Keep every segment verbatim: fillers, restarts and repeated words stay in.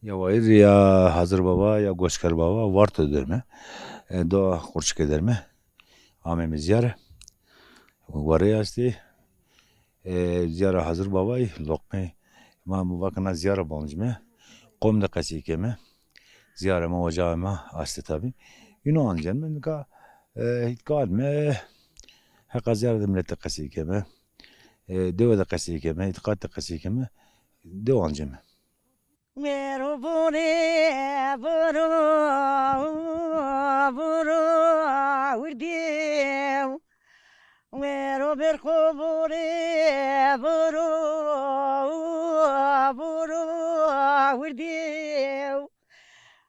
Ya wayîr ya Hazir Baba ya Goşker Baba Varto derme. E, do Qurçike derme. Ameme ziyare. Ware astê. E, ziyara Hazir Babayî loqmê ma, ma vakina ziyara bancime. Qom de qesey keme. Ziyara ma, ocağa ma astê tabi. Îno anceme nika, e, îtîqat me, heqa ziyara de millet de qesey keme. E, dewe de qesey keme, îtîqat de qesey keme. Dewe anceme. Wero vore, voro, voro, wirdew. Wero berxo vore, voro, voro, wirdew.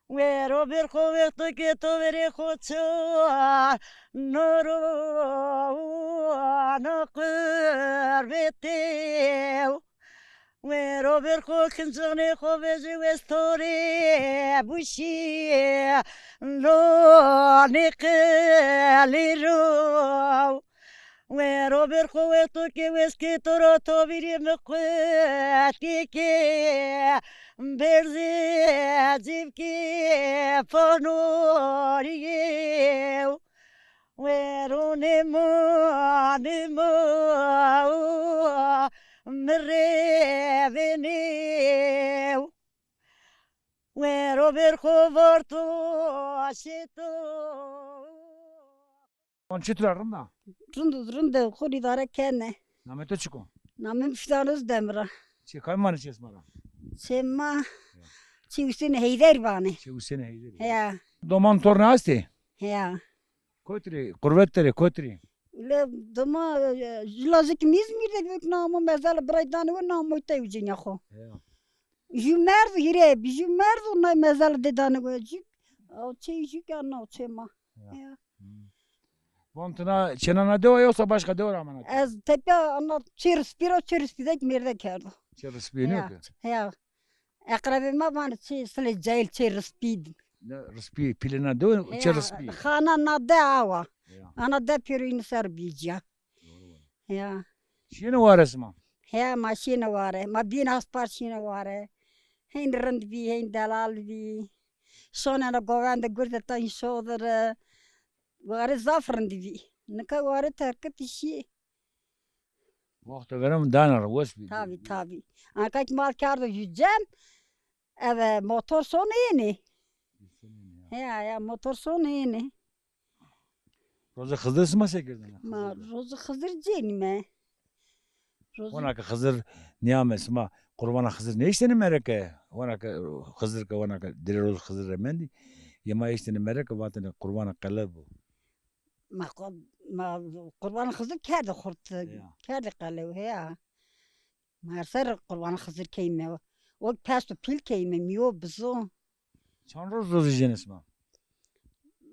Wero berxo wexto ke to verê xo çar, noro, no qurbetew. Wero berxo kincixnê xo vejê westorê buşî lonê qelê ro. Wero berxo wexto ke weskê to ra to vîrê mi qutê ke berzê civkê fanorîyew. Wero nêma, nêma, mi rê vênêw. Wero berxo varto şêto. Wan çitur a, rind a? Rind o, rind o, xo rê îdare kene. Namê to çik o? Namê mi Fidan Özdemir a. Çê kamî vanê çê sima ra? Çê ma, ya, çê Husênê Heyder vanê. Çê Husênê Heyder. Ya. Doman torne astê? Ya. Kotî rê, qurbet de rê, kotî rê? Le dima, e, jila jikî mi Îzmîr de bik namo mezala biray danê we namo tey ucênîya xo. Ya. Ju merdo hîrê bî, ju merdo nay mezala de danê we. Ju, o çê ju ke, na o çê ma. Ya. Ya. Hmm. Von tına çêna na dewa yoksa başka dewa ra amena? Ez tepe ana çê Rispî ra, çê Rispî de mêrde kerdo. Çê Rispî ne ki? Ya. Eqrebê ma vanê çê Silê Cayil, çê Rispî. Ne Rispî, pîlê na dewe çê Rispî. Xana na de awa. Ya. Ana de pêro îni ser bîcîya. Doğru var. Ya. Şîyêne ware sima? He, ma şîyêne ware. Ma bîn aspar şîyêne ware. Heyn rind bî, heyn delal bî. Şonêne govende gurde tayn şodir. Ware zaf rind bî. Nika ware terkitî şî. Wexto verên dana ra wes bî. Tabî, tabî. Anka ki mal kerdo ju cem, eve motor sonê ênê. He, ya, motor sonê ênê. Rozê Xizir sima se kerdêne? Ma rozê Xizir cênîme. Rozê... Wena ke Xizir nîyame, sima qurbana Xizir nêeştêne mereke? Wena ke Xizir ke, wena ke dirê roz Xizir re mendî, yê ma eştêne mereke, vatêne qurbana qele bo. Ma qu-, ma qurbana Xizir kerdê xurt, ya, kerdê qelew, heya. Ma her serre qurbana Xizir keyme. O pest û pîl keyme, mîyo bizo. Çand roz rozî cênê sima?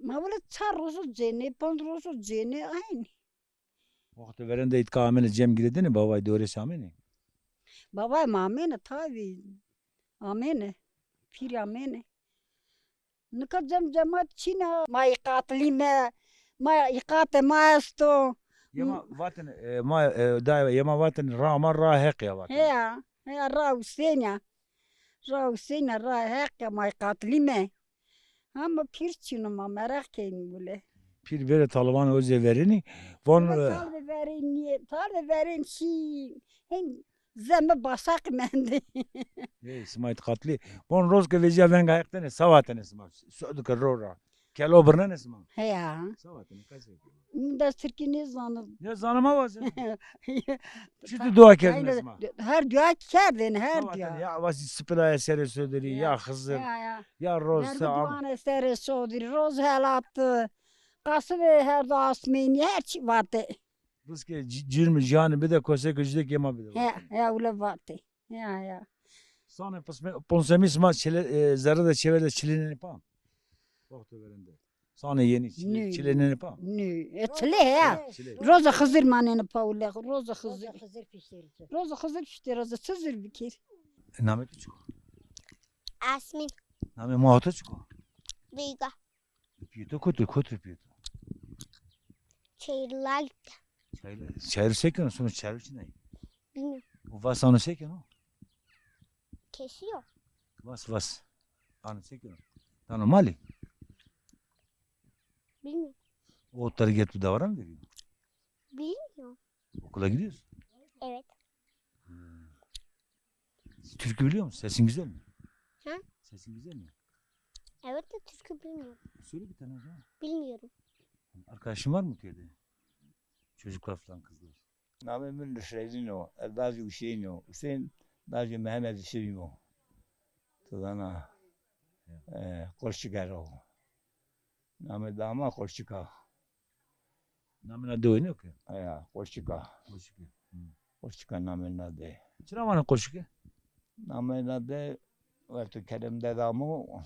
Ma wele çar rozo cênê, panc rozo cênê, aynî. Wexto verên de îtka amêne cem girêdêne, bavay dewrês amêne? Bavay ma amêne, tabî. Amêne. Pîr amêne. Nika cem cemat çin a. Ma îqatlîme. Ma îqate ma esto. Yê ma vatêne, e, ma, e, daye, yê ma vatêne ra ma ra Heq ya vatêne. Heya, heya, ra Husênî ya. Ra Husênî ya, ra Heq ya, ma îqatlîme. Hama pîr çin o, ma meraq keynî wile. Pîr bêrê Taliban o zê verênî. Von, e, tal de verên nîyê, tal de verên şî. Hên zeme basaq mendê. Ey, sima îtîqatlî. Von roz ke vejîya venga Heq tenê, se vatêne sima? Sodike ro ra. Kelo birnenê sima? Heya. Se vatêne, qesey keno. Mi dest tirkî nêzano. Nêzano ma wazeno. Çitur dua kerdêne sima? Her dua kerdêne, her dua. Ya Wasî Sipila eserê sodirî, ya Xizir, ya, ya, ya roz. Merdiwane eserê sodirî, roz helapti. Qasibê herdo asmênî, her çî vatê. Rizqê ci-, cirmî cihanî bide, kosêko ci de kê ma bide. He, he, wile vatê. Ya, ya. Sanê pisme-, ponsemî sima çile, e, zerre de çêver de çilênenê pa? Wexto verên de. Sanê yenî çile-, çilênenê pa? Nê. E, çile ya. Çile. Roza Xizir manenê pa wile, roza Xizir. Roza Xizir piştêrî. Roza Xizir piştêrî, roza çi zir bikir. Namê to çik o? Asmîn. Namê ma to çik o? Duygu. Pîyê to kotî, kotî pîyê to? Çayırlar. Çayır, çayır se keno, sono çayır çinay? Bilmiyorum. O vas ano se keno? Kesiyor. Vas, vas. Hani çekiyorum. Tamam, mali. Bilmiyorum. O target bu davran veriyor. Bilmiyorum. Okula gidiyorsun. Evet. Hmm. Türkü biliyor musun? Sesin güzel mi? Hı? Sesin güzel mi? Evet de türkü bilmiyorum. Söyle bir tane o zaman. Bilmiyorum. Arkadaşın var mı köyde? Çocuklar falan, kızlar. Namê mi Nusredîn o. Ez lajê Huseyîn o. Huseyîn lajê Mehemedî Şirîn o. Ti zana. Ya. E, Qurçiker o. Namê dama Qurçika. Namê na dewe nîyo ke? Ya, Qurçika. Qurçike. Hı. Qurçika namê na de. Çira vanê Qurçike? Namê na de, werto Kerem Dedamo,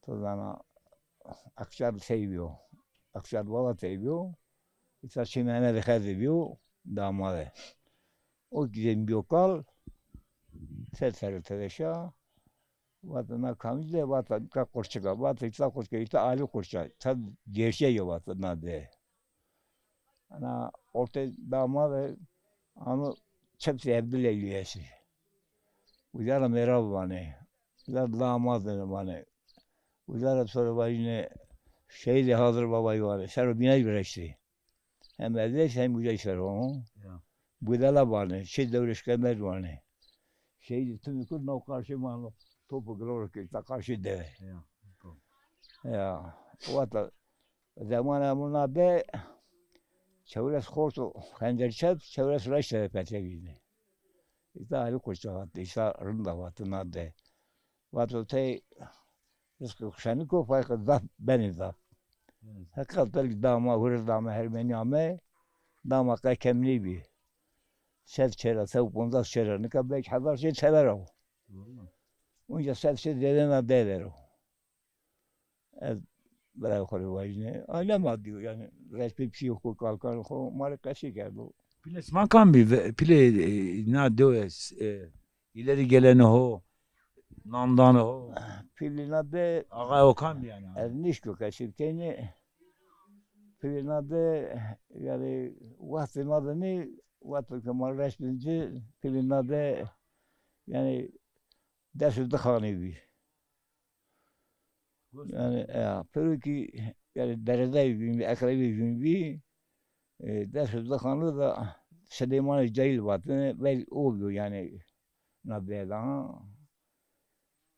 ti zana, Aqşar sey bîyo. Aqşar baba sey bîyo. Îsa Çê Mehmedê Xezê bîyo, damade. O kî zê mi bîyo kal, ser serê tereşa, vata na kamî de, vata ka Qurçika, vata îsa Qurçika, îsa Alî Qurça, ta gerçek yo vata na de. Ana ortê dama de ano çepsê Evdilelî estî. Uca ra mêra vanê. Uca ra dama de vanê. Uca ra sonra vajîne şehîdê Hazir Babayî vanê. Sero bînay viraştî. Hem Evdilelî hem uca sero. Ya. Budela vanê. Çê Dewrêşkemer vanê. Şehîdê timî kur no karşê ma no. Topu giro ke ta karşê dewe. Ya. Ya. Vata Zemanê muna de çewres xort û xencerçep, çewres raşte de petekîne. Îta Alî Qurça vat, îta rind a vat na de. Vato tey rizqê xo şenik o, fayqê zaf benê zaf. Evet. Heqîqet belkî dama, hurê dama hermenî ame, dama qe kem nêbî. Sed çera, sed û poncas çera, nika belkî hezar çê teber o. Doğru mu? Onca sed çê zêde na de der o. Ez birayê xo rê vajîne. Aîle ma dîyo, yanî resmê pîyê xo, kalkanê xo ma rê qesey kerdo. Pîlê sima kam bî? Ve-, pîlê, e, na dewe, e, îlerî gelene ho, nan dane ho. Pîlê na de. Axayê ho kam bî yanî? Ez nêşkîyo qesey bikenî. Pîlê na de, yanî, wextê ma de nê, wexto ke ma resmîn ci, pîlê na de, yanî, des û di xanî bî. Yanî, e, pêro kî, yanî, deredeyê jûn bî, eqrebê jûn bî, e, des û di xanî de Silêmanê Cayîl vatine, belkî o bîyo, yanî, na de de ha.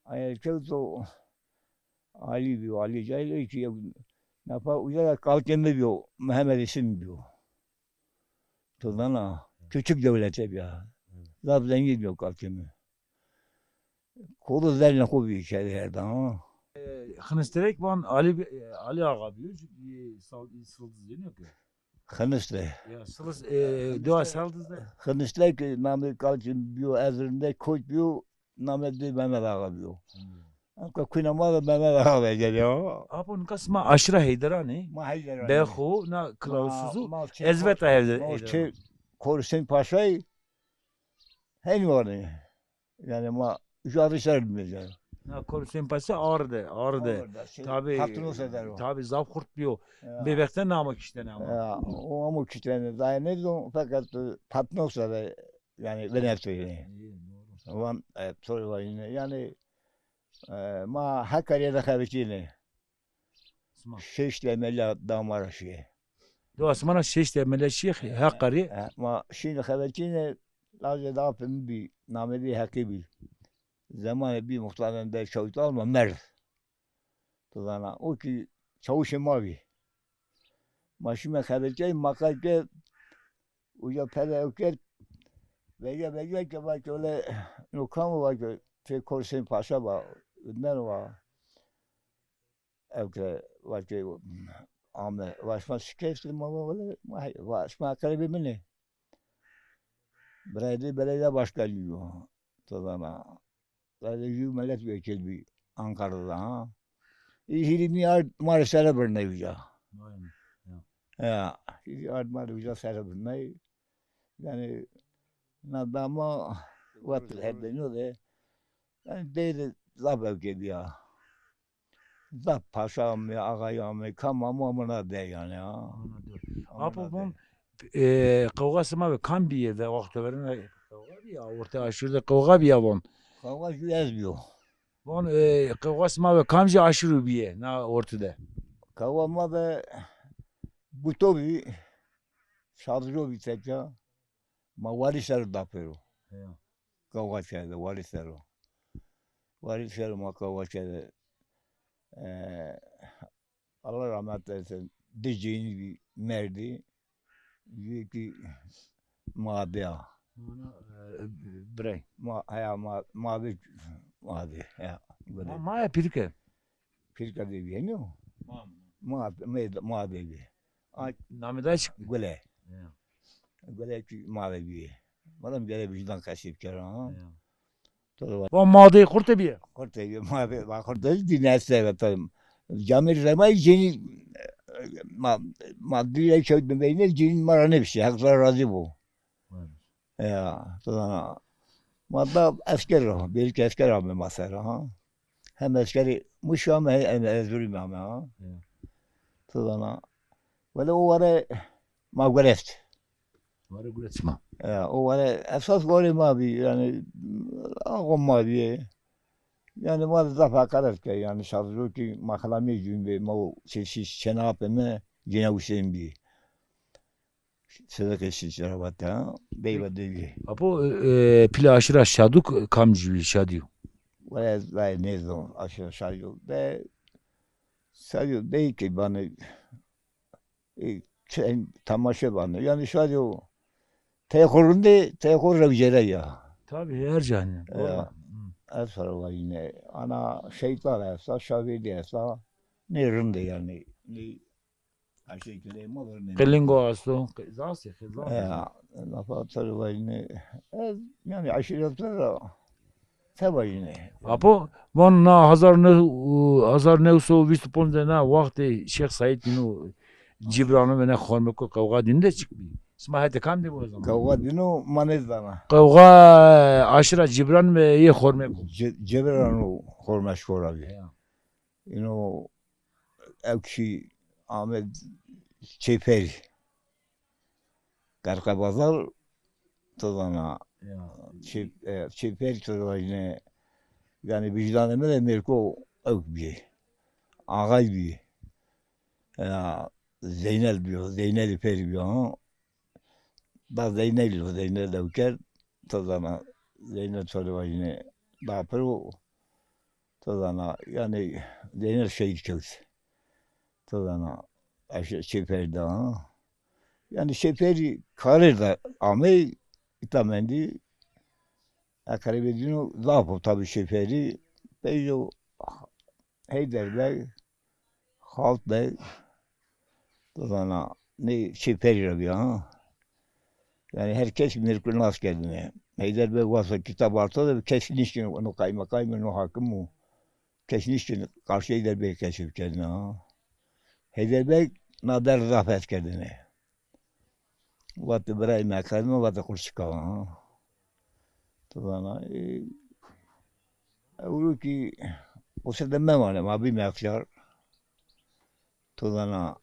Aye kewto Alî bîyo, Alî Cayîl, ey kî yew nefa uca de kalkê mi bîyo, Mehemedê Şin bîyo. To zana, küçük devlete bîya. Zaf zengîn bîyo kalkê mi. Kodo zernê xo bî kerdî herdan. E, Xinistrek van Alî, e, Alî Axa bîyo, çünkü, e, Sal-, Sildizî nîyo ke. Xiniste. Ya, Siliz, e, dewa Sildizî de. Xiniste ki namê kalkê mi bîyo, Ezirinde kot bîyo, namê dê Mehmet Axa bîyo. Hmm. Anka kuna ma de Mehmet Axa vejeno. Apo, nika sima aşîra Heyderan ê? Ma Heyderan ê. Bexo, na Kilawsuzu, ma, ma çê ez veta Heyder-, ma çê Heyderan. Kor Husên Paşayî, henî vanê. Yanî ma uca de ser bimêze. Na Kor Husên Paşa Ağrı de, Ağrı de. Ağrı de, şey, tabî, Patnos eder o. Tabî zaf xurt bîyo. Ya. Bêbexte na amo kiştene ama. Ya, o amo kiştene. Zayê nêzon, feqet, e, Patnos eder, yanî, venetê. Van, e, torê vajîne. Yanî, e, ma Hekarîye de xebetîne. Sima. Şeş temelî dama ra şîye. Do asmana şeş temelî şîye, Hekarîye. E, ma şîne xebetîne, lajê dapê mi bî, namê dê Heqî bî. Zemanê bî muxtarên de çawîtal ma merd. Ti zana, o kî çawişê ma bî. Ma şîme xebetîyayî, ma qay kerd, uca pere ew kerd, vejîya, vejîya ke va ke wele, no kam o, va ke, tê Kor Husên Paşa va, neno va, ew ke, va ke, ame, va şima şikestî, ma va wele, ma, va şima eqrebê min ê. Birayê dê belediye başkanî yo, ti zana. Qede jû milletvekil bî Ankara'da ha. Hîrî mi ard ma rê sere birnay uca. Aynen. Ya. Ya, hîrî ard ma rê uca sere birnay. Yanî na dama wet herdeniyo de. Yanî dey de zaf ewke bîya. Zaf paşa amê, axayî amê, kam amo, amo na de yanî ha. Amo na de. Amo na de. Apo von, e, qewxa sima ve kam bîye ve wexto verên qewxa bîya, ortê aşîr de qewxa bîya von. Qewxa jû ez bîyo. Von, e, qewxa sima ve kamcî aşîro bîye na orte de? Qewxa ma ve Buto bî, Şadro bî tepya. Ma Warî ser o da pêro. Ya. Qewxa kerde, Warî ser o. Warî ser o ma qewxa kerde. E, Allah rahmet eylesin. Di cênî bî, merdî. Yekî ma de ya. Mana, e, birey. Ma, heya ma, ma de, ma de, ya. Ma, ma ya pîrike. Pîrike de bî, no? Ma, ma, ma de bî. Ay, namê day çik? Gule. Ya. Gule ki ma de bî. Madem gere vicdan kesî bikera, ha? Ya. Tabii. Va madê qurte bîye. Qurte bîye, madê, va qurte dîne sebe tabii. Camir remay cênî, ma, ma dîre kewt beyne cênî ma ra nêbişe. Heq ra razî bo. Vay. Ya, to zana. Ma da esker ra, belki esker ame ma ser ra, ha. Hem eskeri Muş ame, hem Erzurum ame, ha. Ya. To zana. Wele o ware ma gureft. Ware gureft ma. Ya, o ware esas gorê ma bî, yani, ağo ma bî. Yani, ma zaf hakaret ke, yani, şazlo ki ma xelamî cûn be, ma o çeşî çena apeme, cina Hüseyin bî. Sedeke şî çera vate, ha, bey ve devî. Apo, e, e, pîla aşira Şaduk kamcî bî, Şadî? Wele ez vay nêzon, aşira Şadî. Be, Şadî bey ki bana, e, şey, temaşe bana. Yani Şadî o, tey xo rindê, tey xo rewcere ya. Tabii, her canî. Ya. Doğru. Hı. Ez sara vay ne. Ana şeytan esta, şavêlî esta. Ne rindê yani. Ne Qelingo esto. Qe-, zastê, qe-, zastê. Ya, lafa tabii vajine. Ez, yani aşiretler ra te vajine. Apo, von na hazar ne, hazar new sey vîst û ponc de na wextê Şêx Seîd ino Cibrano ve ne Xormeko qewxa dîn de çik bî? Sima hetê kam de bo o zaman? Qewxa dîno ma nêzana. Qewxa aşira Cibran ve yê Xormeko. Ce-, Cibrano Xormeşko ra bî. Ya. Ino ew kişî ame Çêperî. Qerqebazar to zana. Ya. Çê-, e, Çêperî to zana yine. Yani vicdanê mi de mêrko ewk bî. Axay bî. Ya, Zeynel bî, Zeynelî Perî bî, ha. Da Zeynel o, Zeynel dew kerd, to zana, Zeynel to de vajine da piro, to zana, yani Zeynel şehîd kewt. To zana, eşe Çêperî da, ha. Yani Çêperî karê da amey, îta mendî, eqrebê dîno zaf o tabi Çêperî, peyco Heyder Beg, Xalt Beg, to zana, nê Çêperî ra bîya, ha. Yani her kes mêrko nas kerdine. Heyder Beg wasa kitab arto de kes nişkin, no kaymakam, no hakim o. Kes nişkin karşı Heyder Beg keşif kerdine, ha. Heyder Beg na der zaf hes kerdine. Vatê birayê mi kerdime, vatê qurçika, ha. To zana, e, ewro ki quse de memanê, ma bîme extîyar. To zana,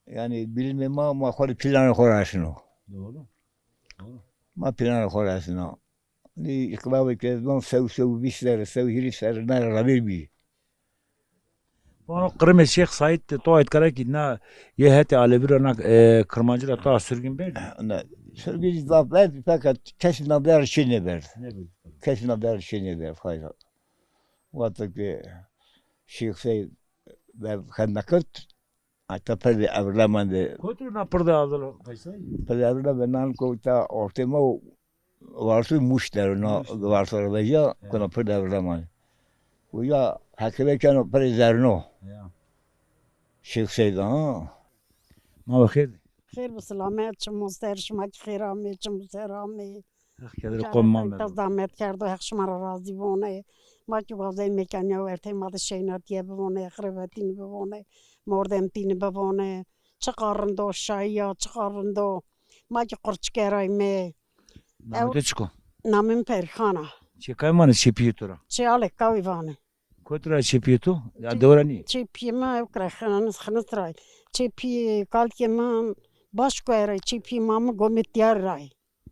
yani bilimê ma, ma xo rê planê xo ra esino. Doğru. Doğru. Ma planê xo ra esino. Nî îqlabê ke ez van sew, sew vîst serre, sew hîrî serre na ravêr bî. Vano qirimê Şêx Seîd de to etkara kî na yê hetê Alevî ra na, e, Kirmancî ra to surgin berdî? Na, surgin zaf berdî, feqet kesî na der çê nêberd. Nêberd. Kesî na der çê nêberd, fayda. Wexto ke Şêx Seîd ve xendek kerd, Ata pirdê Evrilemandî. Kotî na pirdê Evrilemandî? Pirdê Evrilemandî nan ko ta ortê ma û Varsu Muş der o, na Varsu ra veja, kona pirdê Evrilemandî. Uca hekime keno pirdê Zerno. Ya. Şêx Seîd, ha. Ma ve xêr dî. Xêr bi silamet, çimo ser, şima kî xêr amê, çimo ser amê. Heq keder qom ma mero. Zahmet kerdo, Heq şima ra razî vone. Ma kî wazey mekanîya wertê ma de şeynatîye bivone, xirevetînî bivone, mordempînî bivone. Çiqa rind o şayî ya, çiqa rind o. Ma kî qurçike ra yîme. Namê to çik o? Namê mi Perîxan a. Çê kay manê çê pîyê to ra? Çê Alê Kawî vanê. Kotî ra çê pîyê to? Ya dewe ra nîyê? Çê pîyê mi ewk ra Xinis, Xinis ra. Çê pîyê kalikê mi Başkoyê ra, çê pîyê mamê Gomê Tîyarî ra.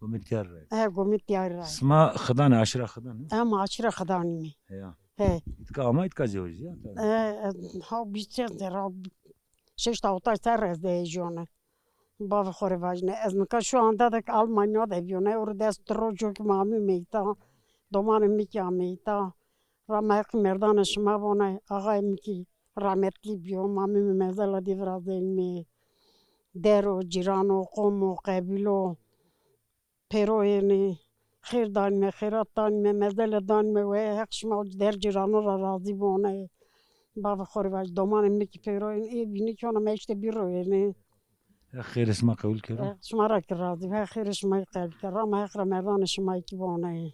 Gomîtîya ra. He, Gomîtîya ra. Sima Xidan, aşîra Xidan, he? Em aşîra Xidanî me. Heya. He. Îtka ama îtka zewejîya? E, e, ha bîst serre, ha şeşt hewtay serre ez de hejîyone. Bavê xo rê vajîne. Ez nika şu anda de Almanya de bîyone. Ewro des di rojo ki ma amîme îta. Domanê mi kî ame îta. Rama Heq merdanê şima bone. Axayê mi kî rahmetlî bîyo. Ma amîme mezela dî virazenîme. Dero, cîrano, qomo, qebîlo. Pêro ênê, xêr danîme, xêrat danîme, mezele danîme we, Heq şima der cîranon ra razî bone. Bavê xo rê vaj, domanê mi kî pêro ên, ê bînî kî ona meşte bîro ênê. Heq xêrê şima qebul kero. Heq şima ra kî razî, Heq xêrê şima kî qebul kero. Rama Heq ra merdanê şima kî bone.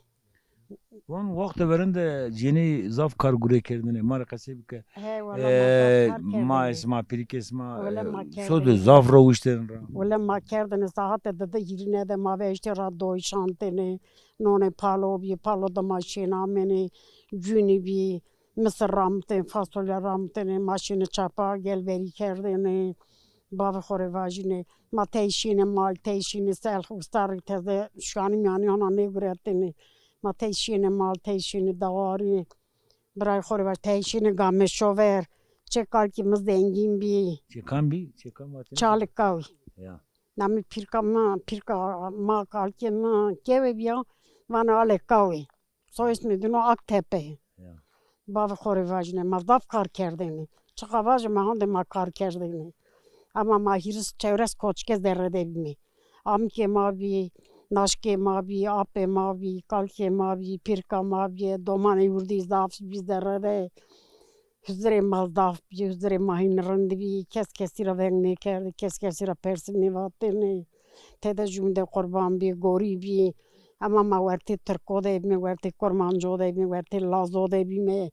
Von wexto verên de cênî zaf kar gure kerdêne. Ma rê qesey bike. He, wela ma zaf kar kerdêne. E, ma esma, pîrikê sima, wela ma kerdêne. E, so de zaf rewiştên ra. Wela ma kerdêne, saete di di hîrîne de ma veştê ra doy şantêne. Nonê palo bî, palo de ma şêne amêne, cûnî bî, misir ramitên, fasolya ramitêne, ma şêne çapa gelverî kerdêne. Bavê xo rê vajîne. Ma tey şîne mal, tey şîne selx, ustarî teze şanî mîyanî hona nêguretêne. Ma tey şîne mal, tey şîne dawarî. Birayê xo rê vaj, tey şîne game şover. Çê kalkî mi zengîn bî. Çê kam bî? Çê kam vatêne? Çalê Kawî. Ya. Na mi pîrka ma, pîrka ma, kalkê mi kewe bîya, vana Alê Kawî. Soyismê dino Aktepe. Ya. Bavê xo rê vajîne, ma zaf kar kerdêne. Çiqa vaje ma honde ma kar kerdêne. Ama ma hîris çewres koçike zerre de bîme. Amikê ma bî, naşkê ma bî, apê ma bî, kalkê ma bî, pîrka ma bî, domanê wirdî zaf bî zerre de. Huzurê ma zaf bî, huzurê ma hîn rind bî. Kes kesî ra veng nêkerdê, kes kesî ra persî nêvatêne. Tede jûmî de qurban bî, gorî bî. Ema ma wertê tirko de bîme, wertê kurmanco de bîme, wertê lazo de bîme.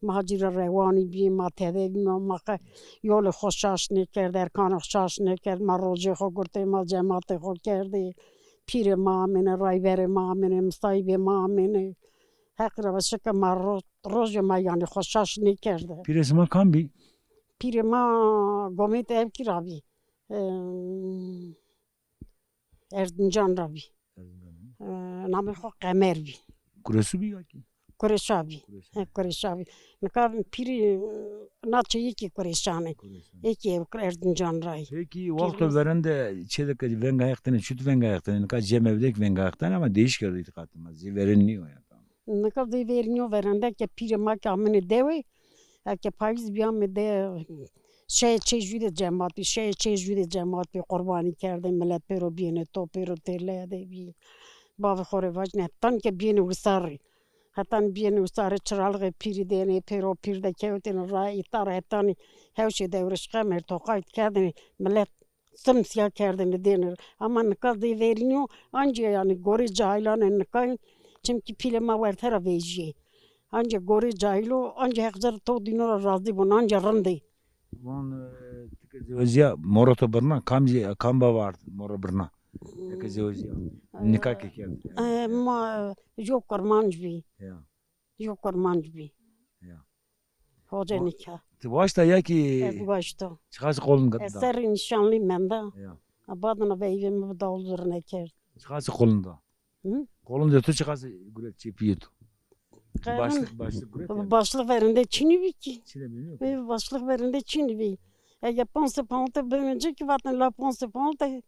Ma ci ra rewanî bî, ma tede bîme, ma qe yolê xo şaş nêkerd, erkanê xo şaş nêkerd, ma rocê xo gurtê, ma cematê xo kerdê. Pîrê ma amêne, rayberê ma amêne, misayîbê ma amêne. Heqî ra va şike ma ro-, rojê ma yanî xo şaş nêkerde. Pîrê sima kam bî? Pîrê ma Gomêt Evkî ra bî. Em, Erdincan ra bî. Erdincan. E, namê xo Qemer bî. Kuresu bî ya kî? Kureşa bî. Kureşa. He, Kureşa bî. Nika pîrî, na çê yê kî Kureşan ê. Kureşan. Ê kî ev Erdincan ra yê. Pekî, wexto verên de çê de ke venga heqtene, çut venga heqtene, nika cem evdek venga heqtene ama değiş kerdo îtîqatê ma. Zê verên nîyo ya. Nika zê verên nîyo, verên de ke pîrê ma ke amêne dewe, eke payîz bî ame de, şeye çê jû de cemat bî, şeye çê jû de cemat bî, qurbanî kerdê, milet pêro bîyêne to, pêro têlede bî. Bavê xo rê vajîne, hetan ke bîyêne wisarî. Hetan bîyêne wisarî, çiralixê pîrî dêne, pêro pîr de kewtêne ra, îta ra hetanî hewşê dewrêş qemer toqayt kerdêne, milet simsîya kerdêne dêne. Ama nika zê verînî yo, ancî yanî gorê cahîlan ê nika, çimkî pîlê ma werte ra vejîyê. Ancî gorê cahîl o, ancî Heq ci ra to dîno ra razî bo, ancî rind ê. Von, e, ti ke zewejîya, moro to birna, kamcî, kam bava ard moro birna? Ti ke zewejîya. Nika ke kerd. E, ma, e, yo kurmanc bî. Ya. Yo kurmanc bî. Ya. Hoca nika. Ti waşta ya kî? Ez waşta. Çiqasî qolin da? Ez serrî nîşanlî menda. Ya. Badina veyvê mi bi dawul zurne kerd. Çiqasî qolin da? Hı? Qolin de tu çiqasî guret çê pîyê tu? Başlık, başlık guret yani. Başlık verinde çinî bî kî. Çinî bî, yok. E, başlık verinde çinî bî. Ege ponse ponte bimece ki vatin la ponse ponte.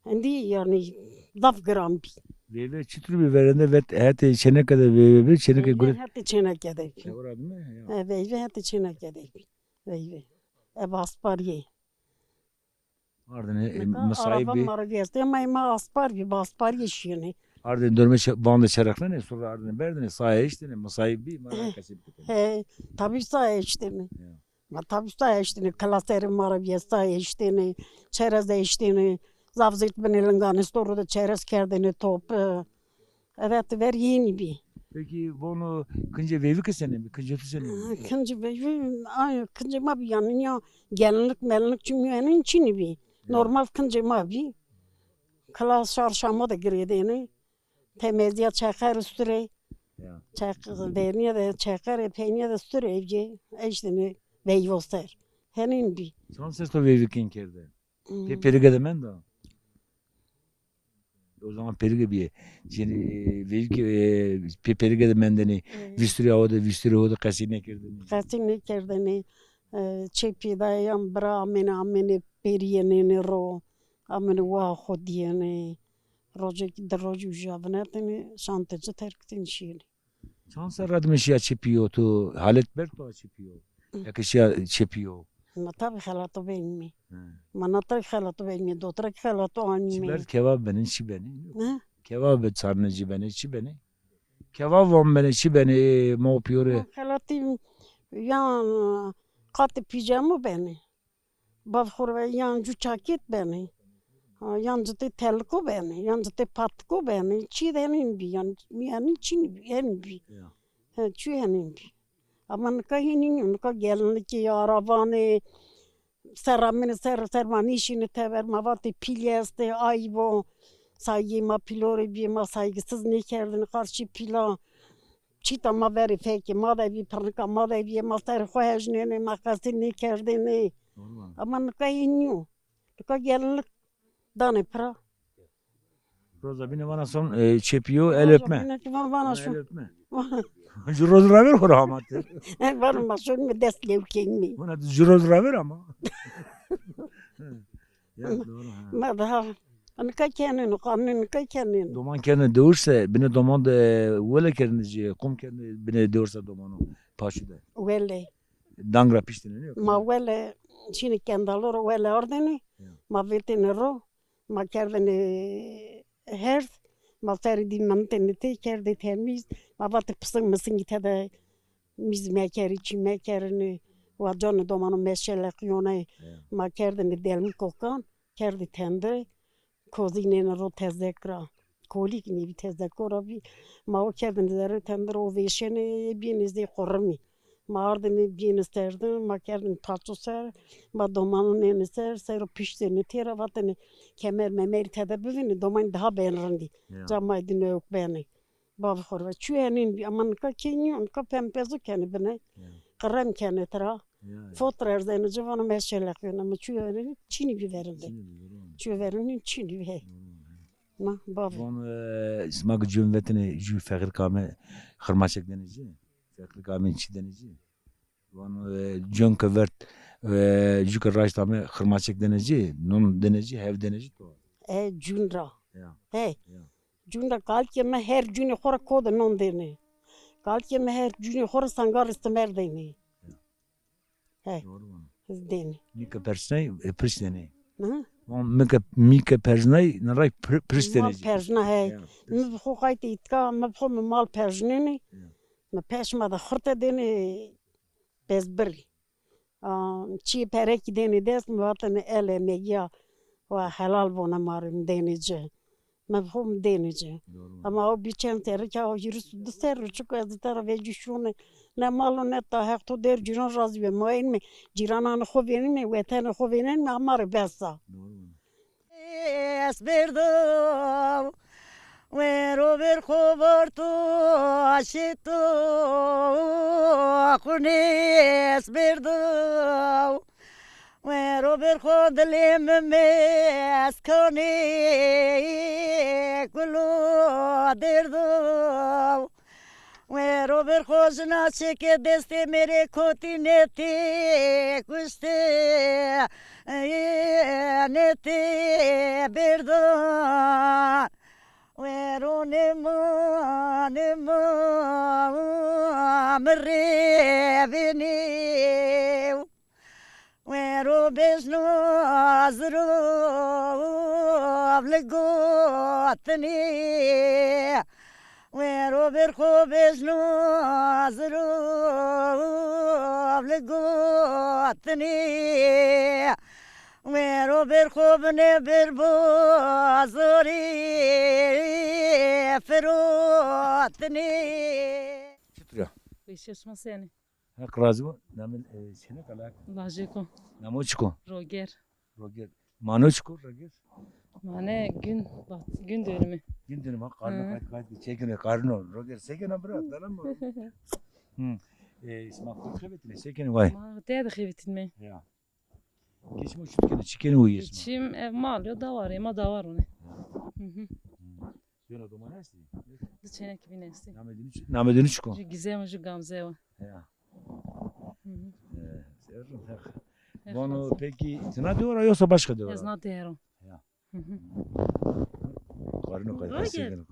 Endî yanî zaf giran bî. Veyve çitur bî verende vet hetê çêneke de veyve bî, çêneke guret. Hetê çêneke de bî. E, ora bî mi? Ya. E, veyve hetê çêneke de bî. Veyve. E, asparî yê. Ardine, e, misayîb bî. Araba ma ra vîyestê, ma, ma aspar bî, bi asparî yê şîyêne. Ardine dormê çe-, van de çerexnenê, sonra ardine berdine, saya eştine, misayîb bî, ma ra kesê biketene. He, tabî saya eştine. Ya. Ma tabî saya eştêne, kilaserê ma ra bîye saya eştêne, çerez eştêne, zaf zîrt binê linganê stor de çerez kerdêne top. Evet, ver yenî bî. Pekî vono kincê veyvike senê bî? Kincê tu senê bî? Ha, kincê veyvî, ay, kincê ma bî yanî ya gelinlik melinlik çimî yanî çinî bî. Ya. Normal kincê ma bî. Kilas şar şama de girêdêne. Temezîya çeqer û sturê. Ya. Çeq-, vernîye de çeqerê, peynîye de sturê evcê eştêne veyvo ser. Henên bî. Çand ses to veyvikên kerde? Hmm. Pê pêrige de menda? O zaman pêrige bîye. Şimdi, e, veyv ke, e, pê pêrige de mendene. Vîsturî awa de, vîsturî ho de qesî nêkerdene. Qesî nêkerdene. E, çê pî de yan bira amêne, amêne pêrîyenêne ro. Amêne wa xo dîyêne. Rocek di rocî uca vinetêne, şantê ci terk dîn şîyêne. Çand serra dime şîya çê pîyo, to halet berd to a çê pîyo? Hı. Ya ke şîya çê pîyo? Ma tabî xelato benîme. Hı. Ma na tabî xelato benîme, dotra kî xelato anîme. Çi berd, kebab benê, çi benê? Hı? Kebab be sarnecî benê, çi benê? Kebab van benê, çi benê, e, ma pîyorê? Ma xelatî yan qatê pîjamo benê. Bav xo ra ve yan cû çakêt benê. Ha, yan citê teliko benê, yan citê patiko benê. Çî de henên bî, yan, yanî çî nîbî, henên bî. Ya. He, çî henên bî. Ama nika hînî nîyo, nika gelinlikê, arabanê, ser amêne ser, ser ma nêşîne teber, ma vatê pîlî estê, ayb o. Saygê ma pîlorê bîyê, ma saygısız nêkerdêne qarşî pîla. Çîta ma verê fekê ma de bî, pirnika ma de bî, ma serê xo hejnênê, ma qesê nêkerdênê. Doğru vana. Ama nika hîn nîyo. Nika gelinlik danê pira. Roza bîne vana son, e, çê pîyo, el öpme. Roza bîne kî vana, vana son. El öpme. Ju roz ra ver xo ra ama ti. E, vana ma sonîme dest lewkenîme. Vana ju roz ra ver ama. Ya, doğru, ha. Ma daha nika kenêne, qanûnê nika kenêne. Doman kenê dewir se, binê doman de wele kerdêne ci, qum kerdêne binê dewir se domano, paşu de. Wele. Dang ra piştêne, nîyo? Ma wele, şîne kendalo ro wele ardêne, ya, ma vetêne ro, ma kerdêne herd, ma serê dî mendêne tê, kerdê temîz, ma vatê pising misingî tede mîz mekerê, çî mekerêne, wa canê domano meşeleqîyone, ya, ma kerdêne delmî kokan, kerdê tendirê, kozînêne ro tezek ra. Kolîk nêbî, tezeko ra bî. Ma o kerdêne zerrê tendir, o vêşêne, bîyêne zê qurimî. Ma ardêne bîyêne ser de, ma kerdêne paço ser, ma domano nêne ser, ser o piştêne têra, vatêne kemer memerî tede bivîne, domanî daha bên rindî. Ya. Ca ma dî newk benê. Bavê xo ra ve çû henên bî, ama nika kê nîyo, nika pempezo kenê bine. Ya. Qirem kenê tira. Ya, ya. Fotra erzeno ci, vano meşeleqîyona, ama çû henên çînî bî verinde. Çînî bî, doğru. Çû verinde çînî bî, he. Doğru, he. Ma, bavê. Von, e, sima ke cûn vetêne, jû feqîr ke ame, xirmaçek denê ci? Feqîr ke ame çî denê ci? Vano, e, cûn ke vert, e, jû ke raşt ame xirmaçek denê ci, non denê ci, hev denê ci to? E, cûn ra. Ya. He. Ya. Cûn ra, kalikê mi her cûnê xo ra ko de non dêne. Kalikê mi her cûnê xo ra sangarê simer dêne. Ya. He. Doğru vano. Dêne. Mi ke persnay, e, pirş denê. Hı? Vano mi ke, mi ke persnay, na ray pir-, pirş denê ci. Mal persna, he. Ya, pirş. Mi bi xo qaytê îtka, mi bi xo mi mal persnêne. Ya. Mi persma de xirte dêne. Bezbirî. A, çîyê perekî dênê dest, mi vatêne el emegî ya, wa helal bone ma rê, mi dênê ci. Mi bi xo mi dênê ci. Doğru. Ama o bî çend serrî ke, o hîris û di serrî çik o ez îta ra vecî şûne. Ne mal o ne ta, Heq to der cîran razî be. Ma ênîme cîrananê xo vênîme, wetenê xo vênenîme, ama rê bes a. Doğru. Es berdo, wero ber xo varto, aşito, xunê es berdo. Wero ber xo dilê mi meskanê, gulo derdo. Wero ber xo jina çeke destê mêrê kotî netê kuştê, netê berdo. Wero nêma, nêma mi rê vênê. Wero bejno zirov li gotinê. Wero ber xo bejno zirov li gotinê. Wero ber xo bine ber bozorî firotinê. Çitur ya? Weşîya şima senî? Heq razî bo. Namê, e, çêne kalak? Lajêko. Namo çik o? Roger. Roger. Mano çik o, Roger? Mane gün, bak, gün dönümü. Gün dönümü, ha, qarno, hı, qayt, qayt, çekine, qarno. Roger, sekena bira, dalan mı? Hı. E, sima kut xebetine, sekene vay. Ma te de xebetine. Ya. Geçim o çi kenê, çi kenê o yê sima? Geçim, ev mal yo, dawar, ema dawar one. Ya. Hı hı. Hı. Duyuna doman esti? Di çênekî bîn esti. Namê dinu çi-, namê dinu çik o? Ju Gizem, ju Gamze o. Ya. Hı hı. E, serrin, heq. Heq razı. Vano peki, ti na dewe ra yoksa başka dewe ra? Ez na dewe ra. Ya. Qarino, qarino.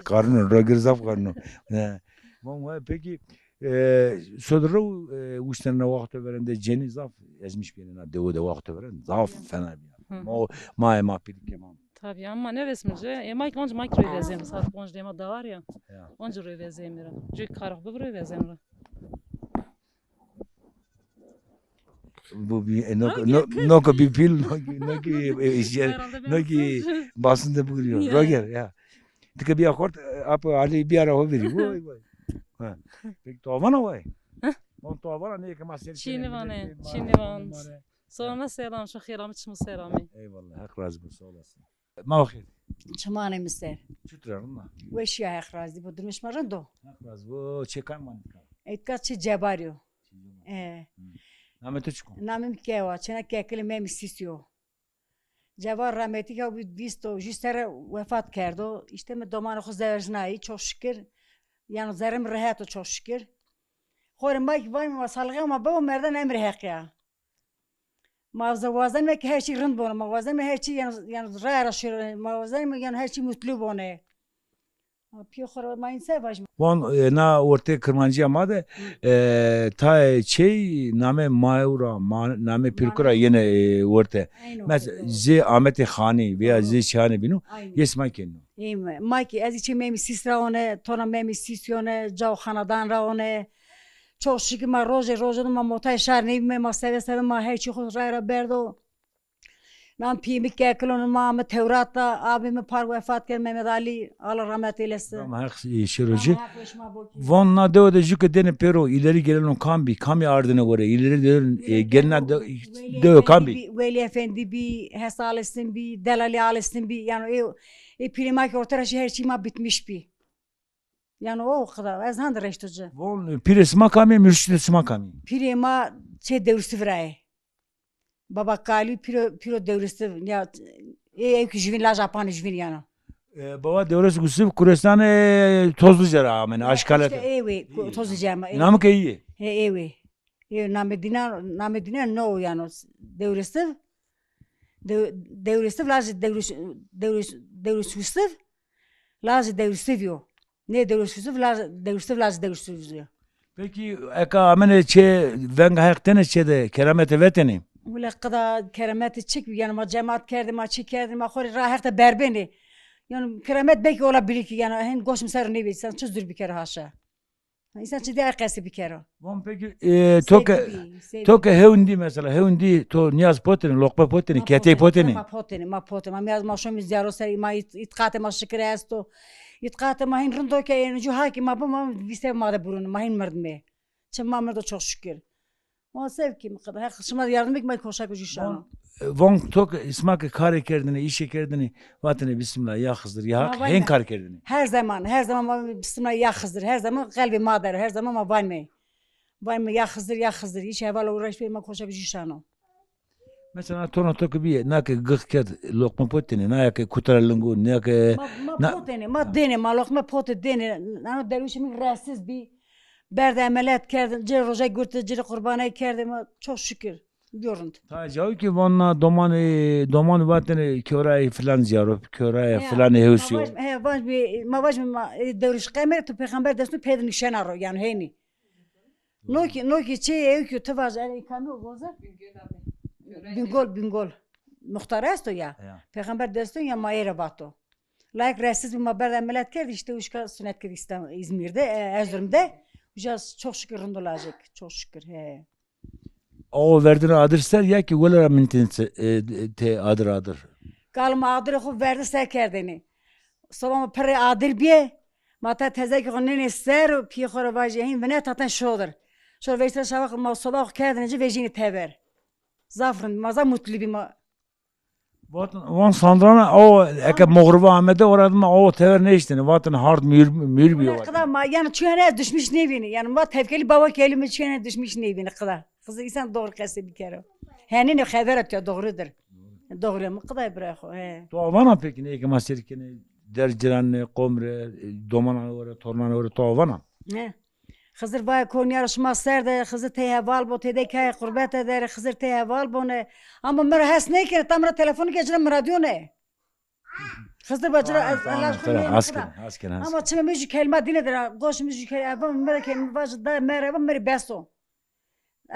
Qarino, qarino, zaf qarino. He. Von, peki, e, sodro, e, uştene na waxto verende ceni zaf ezmiş bîne na dewe de waxto veren. Zaf fena bîya. Hı hı. Ma, ma, ma pîlike ma. Tabii ama ne resmi ce? E, ma ki onca ma ki rövezem. Saat onca de ma dawar ya. Ya. Onca rövezem ra. Cü karık bu rövezem ra. Bu bir, e, no, no, no ki bir pil, no ki, no ki, e, şey, no ki basın da bugürüyor. Roger, ya. Tika bir akort, e, apo Ali bir ara o biri. Vay, vay. Ha. Peki, to avana vay? Heh. On to avana ne ki masel? Çini vane, çini van. Sonra selam, şu xêlamî, çimû selamî. Eyvallah, Haq razı olsun, sağ olasın. Ma xêr. Çimanê mi ser. Çutir a, rind a? Weşîya, Heq razî bo. Durmê şima rind o? Heq razî bo. Çê kam manî ka? Êtka çê Cebarî yo. Çê Cebarî. E. Hı. Namê to çik o? Namê mi Kewa, çêna Kekilê Memî Sîsî yo. Cebar rahmetî ke bî vîst û jû serre wefat kerdo. Îşte mi domanê xo zewecnayî, çok şükür. Yanî zerrê mi rehet o, çok şükür. Xo rê ma kî vanîme ma salixê ma bibo merdan emrê Heqî ya. Ma ze-, wazenîme ke her çî rind bono. Ma wazenîme her çî yanî, yanî raya ra şiro. Ma wazenîme yanî her çî mutlu bone. Ma pîyê xo ra ma înse vajîme. Von, e, na ortê Kirmancîya ma de, e, tayê çêy namê mayu ra, ma, namê pîrku ra yenê, e, orte. Mesela zê Ametê Xanî veya zê Çihanê bîno, yê sima kenîno. Ê, ma kî ez çê Memî Sîs ra one, tona Memî Sîs yone, cao xanadan ra one. Çok şükür ma rojê rojo de ma motayê şar nêbîme, ma seve seve ma her çî xo ray ra berdo. Nam pîyê mi Kekil o, ma mi Tewrat da, abê mi par wefat kerd, Mehmet Ali, Allah rahmet eylesin. Ram Heq, e, şêro ci. Ram Heq weş ma bo kî. Von na dewe de jû ke dêne pêro, îlerî gelenon kam bî, kamî ardêne were, îlerî gelenon, e, gelna de-, dewe kam bî? Welî Efendî bî, Hesa Alîstin bî, Delalî Alîstin bî, yanî ê, ê pîrê ma kî orte ra şî her çî ma bitmiş bî. Yanî o qida, ez hende reşto ci. Von, pîrê sima kamî, murşidê sima kamî? Pîrê ma çê Dewrisiv ra yê. Baba Kalî pîro, pîro Dewrisiv, ya, ê, ê kî juvîn, laj apanê juvîn yanî. E, baba Dewrisiv Kurestanê Tozluca ra amêne, Aşkale. Îşte ê wê, Tozluca ma, ê. Namê ke îyê? He, ê wê. Ê, namê dîna, namê dîna no yanî, Dewrisiv, Dew-, Dewrisiv, lajê Dewris-, Dewris-, Dewrisiv, lajê Dewrisiv yo. Nê Dewrisiv, laj-, Dewrisiv, lajê Dewrisiv yo. Peki, eka amêne çê, venga Heq tenê çê de, keramete vetêne? Wile qida keramete çik bî, yanî ma cemaat kerdê, ma çi kerdê, ma xo rê ra Heq de berbenê. Yanî keramet belkî ola bilî kî, yanî hên goş mi ser o nêbî, sen çi zur bikero haşa. Însan çi dî ay qesî bikero. Von peki, e, to ke, to ke hewn dî mesela, hewn dî to nîyaz potêne, loqme potêne, ketey potêne? Ma potêne, ma potêne. Ma nîyaz ma şomî zîyaro ser, ma ît-, îtiqatê ma şikir esto. Îtiqatê ma hîn rind o ke, êno jû ha kî ma bi, ma vîste ma de burûn, ma hîn mirdimê. Çi ma mirdo çok şükür. Ma sev kî mi qida. Heq şima de yardim bik, ma koşa ke jû şano. Von, e, von to ke, sima ke karê kerdêne, îşê kerdêne, vatêne Bismillah, ya Xizir, ya Haq, hên kar kerdêne. Her zaman, her zaman ma Bismillah, ya Xizir, her zaman qelbê ma der, her zaman ma vanme. Vanme ya Xizir, ya Xizir, hiç heval uğraşmê, ma koşa ke jû şano. Mesela tona to ke bîye, na ke gix kerd, loqme potêne, na ya ke kutara lingo, na ke... Ma, ma potêne, ma dêne, ma loqme pote dêne, nano derwişê mi ressiz bî, berde emeliyat kerdin, ci rê roje gurte, ci rê qurbanay kerdê, ma çok şükür, biyo rind. Tayê cayo kî vana domanê, domanî vatêne, kyorayê filan zîyaro, kyorayê filanê hewsî yo. He, vaj, he, vaj bî, ma vaj bî, ma, e, derwişî qemê, tu pêxember destû pêde nişena ro, yanî hênî. No kî, no kî çê ew kî ti vaj, e, kamî o goze? Bingol, Bingol. Muxtar esto ya. Ya. Pêxember destûn ya ma ê rê vato. Layik ressiz bî, ma berde emeliyat kerd, îşte uşka sunet kerd İstanbul, İzmir'de, e, Erzurum'da. Uca çok şükür rind o lajek. Çok şükür, he. O verdêne adir ser ya kî wele ra mintêne, e, tê adir adir? Kal ma adirê xo verdi ser kerdêne. Soba ma pirê adir bîye. Ma ta tezekê xo nênê ser û pîyê xo ra vajî hîn vine taten şodir. Şo vejî ser şawa xo, ma soba xo kerdêne ci, vejînê teber. Zaf rind, ma zaf mutlu bî ma. Vatin, van sandrana o, eke moxriba amede, ora dima o tever nêştêne. Vatin hard mür, mür bîyo. Qida ma, yanî çuyane ez düşmüş nêvînî. Yanî ma tevkelî baba kelî mi çuyane düşmüş nêvînî qida. Xizir, însan doğru qesî bikero. Henîne xever atîya, doğrudur. Doğru mi qidayê bira xo, he. To vana peki nê ke ma sêr kenê, der ciranê, qomrê, domananê were, tornanê were to vana? Ne. Xizir vay Konyaro şima ser de, Xizir tey heval bo, têde kay qurbete der, Xizir tey heval bone. Ama mi ra hes nêkene, tam ra telefon ke cira mi radyo ne. Xizir bacira ez Allah aşkına ne. Has kena, has kena. Ama çime mi jü kelma dine der, goş mi jü kelma, mi ra kelma vaj da merhaba, mi rê bes o.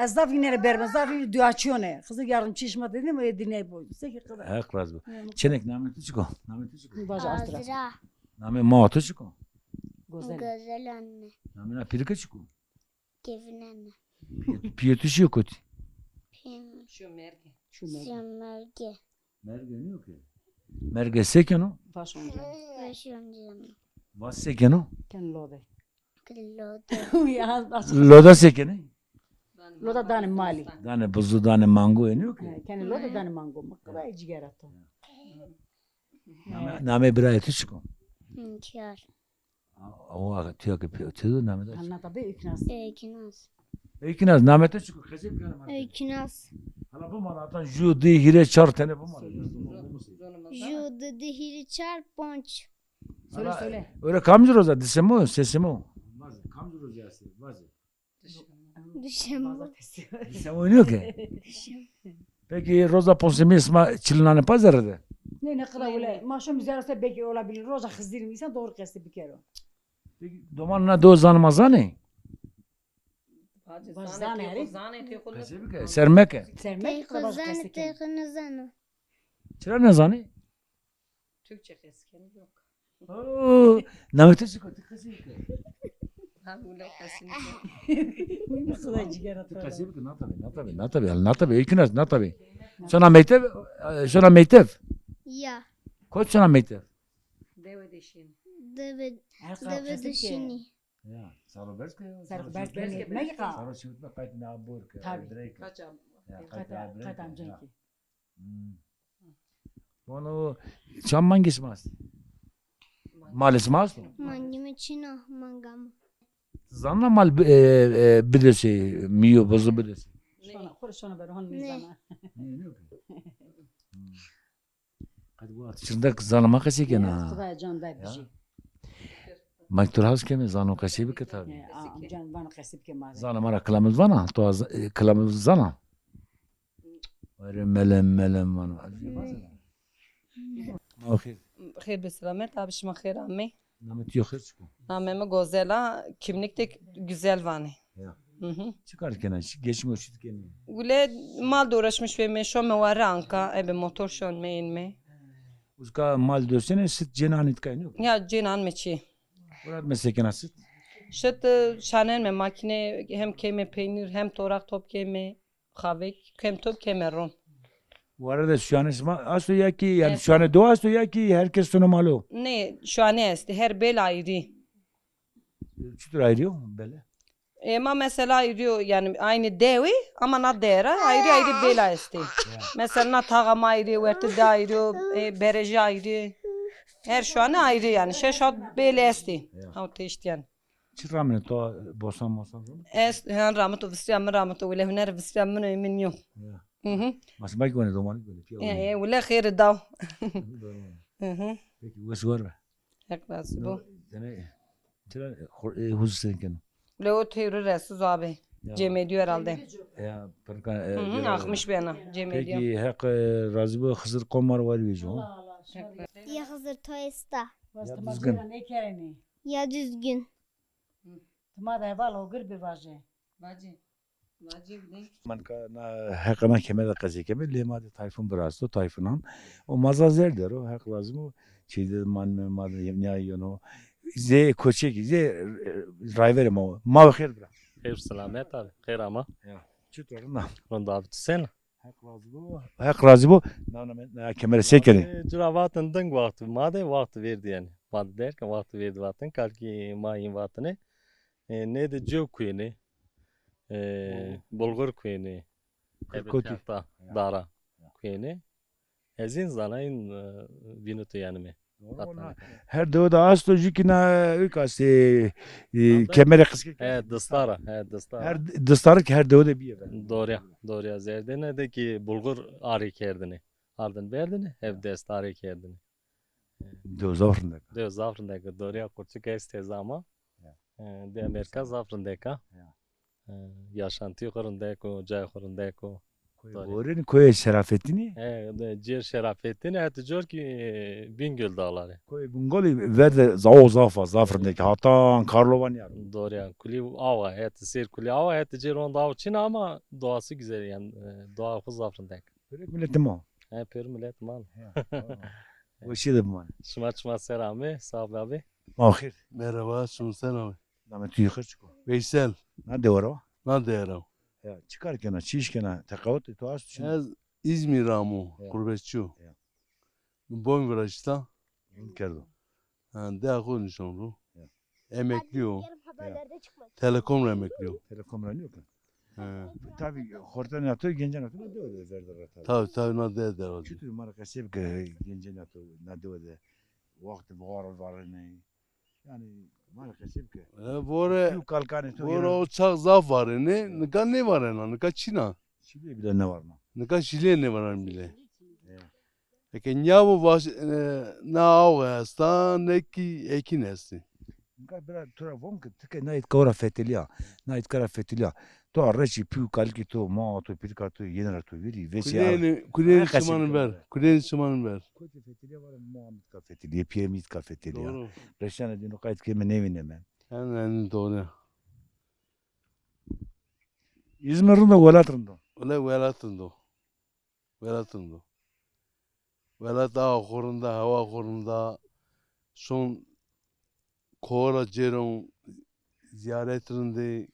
Ez zaf yine rê berben, zaf yine duaçiyone. Xizir yardımcı şima dedim, e, diney bu. Seki kadar. Heq razı bo. Çenek, namê tu çik o? Namê tu çik o? Vaja Azra. Namê ma tu çik o? Gozel. Gozel anne. Namê na pîrike çik o? Kevin anne. Pîyê tu çi yo kotî? Pîyê mi. Şu merge. Şu merge. Merge nîyo ke. Merge se keno? Vaş onca. Vaş onca. Va se keno? Ken lode. Ken lode. Ya, bas. Loda se kenê? Loda danê malî. Danê bizu, danê mango, ê nîyo ke? He, kenê loda danê mango. Mi qirayê cigera to. Namê, namê birayê tu çik o? Hünkar. Awa, tu ya ke pê, tu namê da çik? Anna tabi Öykünaz. Öykünaz. Öykünaz, namê tu çik o? Qesey bikena ma. Öykünaz. Hala bimara, atan ju, di, hîrê, çar tene bimara. Ju, di, di, hîrê, çar, ponc. Söyle, söyle. Öyle kamcı roza, disemo, sesemo. Vaze, kamcı roza yase, vaze. Düşem. Düşem. Pazartesi. Sen oynuyor ki. Düşem. Peki roza ponsemîye sima çilinane pa zerre de? Ne, ne kadar öyle. Ma şom zerre se belki olabilir. Roza Xizirî insan doğru kesti bir kere. Peki doman na do zanima zanê? Baş zanê, zanê, tê xo zanê. Qesey bike, ser meke. Ser meke, baş zanê, qesey tê xo nêzano. Çira nêzanê? Türkçe qesey kenê, yok. Oo, namê tu çik o, ti qesey bike. Ha, bu ne qesey? Xida cigera to. Ti qesey bike, na tabi, na tabi, na tabi, na tabi, Öykünaz, na tabi. Şona meytev, e, şona meytev? Ya. Kot şona meytev? Dewe de şînî. Dewe, dewe de şînî. Ya, saro berz ke, saro berz ke, ne ka? Saro şiwit me qayt na bor ke, tabi. Kaç am-, ya, kaç, kaç, kaç amcayı ki. Hmm. Vano, çam mangê sima est? Malê sima esto? Mangê mi çin o, manga mi. Zanena mal bi-, e, e, bidesê, mîyo, bizu bidesê? Şona, xo rê şona bero, hon nêzana. Ne, ne. Hmm. Qet bu at çirindek zanê ma qesey kena. Xidaya can day bijî. Ma tu raz keme zano qesey bike tabi. He, a, amcan vano qesey bike ma. Zana ma ra kilamil vana, to az, e, kilamil zana. Were melem melem vano. Ma xêr. Xêr be selamet abi, şima xêr amey. Namê tu yo xêr çik o? Namê mi Gozel a, kimlik de Güzel vanê. Ya. Hı hı. Çi kar kena? Çi geçim o çi kenê? Wile mal de uğraşmış ve me şome ware anka, ebe motor şon me in me. Uzka mal dösene sit cenan itkay nîyo? Ya cenan me çi. Urat me sekena sit? Şit, e, şanen me makine hem keme peynir hem torak top keme. Xavek kem top keme ron. Ware de şuane sima asto ya ki, yani şuane do asto ya ki herkes sono malo? Ne, şuane esti. Her bel ayrı. Çutur ayrı yo bele? E, ma mesela ayrı yo, yani aynı dewi ama na dera ayrı ayrı bela esti. Mesela na taxa ma ayrı, werti de ayrı, e, bereji ayrı. Her şuane ayrı yani. Şeş hat bel esti. Ha, teştiyan. Çi ramine to, bosan mosan ramine? Ez, hen ramito, visrîya min ramito, wile huner visrîya min o, min yo. Ya. Hı hı. Mas belki wene domanik böyle, piya. Ya, wene. Ya, wile xêr daw. Doğru. Hı hı. Peki, wes war be. Heq razî bo. Tene, tira, e, huzur sen keno. Wile o teyru resiz abi. Ya. Cemediyor herhalde. Ya, pırka, e, hı hı, akmış bena, cemediyor. Peki, Heq, e, razî bo, Xizir komar var bir jo. Allah Allah. Ya Xizir to esta. Ya Düzgün. Ne kereni? Ya Düzgün. Ti ma de heval ogir bivajê. Vacê. Vacê bidê. Man ka na heqa na kemere de qesey keme, lê ma de Tayfun virasto, Tayfunan. O ma za zêr der o, Heq razî bo, çeyde man me, ma de nîya yeno. Zê koçekî, zê, e, rayverê ma o. Ma ve xêr bira. Xêr selamet abi, xêr ama. Ya. Çitur, rind a? Rind abi, tu sen? Heq razî bo. Heq razî bo. Na, na, na, kemere se kenê? E, cira vatin ding waxt, ma de waxt verdî yani. Ma de derken waxt verdî vatin, kalkî ma yîn vatine. E, nê de cew kuyenê. E, bulgur kuyenê. Ebe kotî. Tehta, dara kuyenê. Ez în zanayın, e, vînito yani mi. Doğru, ona her dewe de asto, jü kî na ük astê, e, kemere qisî. He, distara, he, distara. Her distara ki her dewe de bîye be. Doğru ya, doğru ya. Zerdene de ki bulgur arê kerdine. Ardin berdine, hev dest arê kerdine. Dew zaf rindek a. Dew zaf rindek a. Doriya qurçik estê zama. Ya. E, de Amerîka zaf rindek a. Ya. E, yaşantî xwu rindek o, cayê xwu rindek o. Koyê Gorinî, koyê Şerafettinî? He, de, cêr Şerafettinî, hetê cor kî, e, Bingöl dağları. Koyê Bingolî ver de zawo zaf a, zaf rindek. Hatan Karlova nîya ro. Doğru yani. Kulî awa, hetê sêr kulî awa, hetê cêr honde aw çin a ama doğası güzel yani, e, doğa xwu zaf rindek. Pêrek miletê ma. He, pêro miletê ma. Ya, tamam. Weşî de bimanê. Şima, şima ser amê, sağ ol abi. Ma xêr. Merhaba, şima ser amê. Namê tu yê xêr çik o? Veysel. Na dewe ra wa? Na dewe ra. Ya, çi kar kena, çi îş kena? Teqawutê to est çin? Ez İzmir amo, ya, qurbetçî yo. Ya. Mi boyn viraşta. Boyn kerdo. Ha, dewa xo nişan ro. Ya. Emekli yo. Ya. Telekom ra emekli yo. Telekom ra nîyo ke? Ha. Tabî, xortanê to, gencena to na dewe de verda ra tabî. Tabî, tabî, na dewe de verda. Çutur ma ra qesey bike, gencena to na dewe de. Wextê bixara varênê. Yanî, ma ra qesey bike. E, vore, pî û kalkanê to vore yena. O çax zaf varênê, nika nêvarena, nika çin a. Şîlê bile nêvarena. Nika şîlê nêvarena bile. Ya. Eke nîya bo vaş, e, ne awe esta, ne kî ekin estê. Nika bira to ra vom ke ti ke na îtka ra fetelîya, na îtka ra fetelîya. To a reçî pî û kalikê to, ma to, pîrika to, yenê ra to vîrî, vêsî. Kulênî, kulênî çimanî ver, kulênî çimanî ver. Kotî fetelîya vara, ma mi îtka fetelîye, pîyê mi îtka fetelîya. Doğru. Reşanê dîno qayt keme nêvîneme. Yanî, yanî doğru. İzmir rind o, welat rind o? Wele welat rind o. Welat rind o. Welat awa xo rind a, hewa xo rind a. Şon kowa ra cêron, zîyaret rind ê.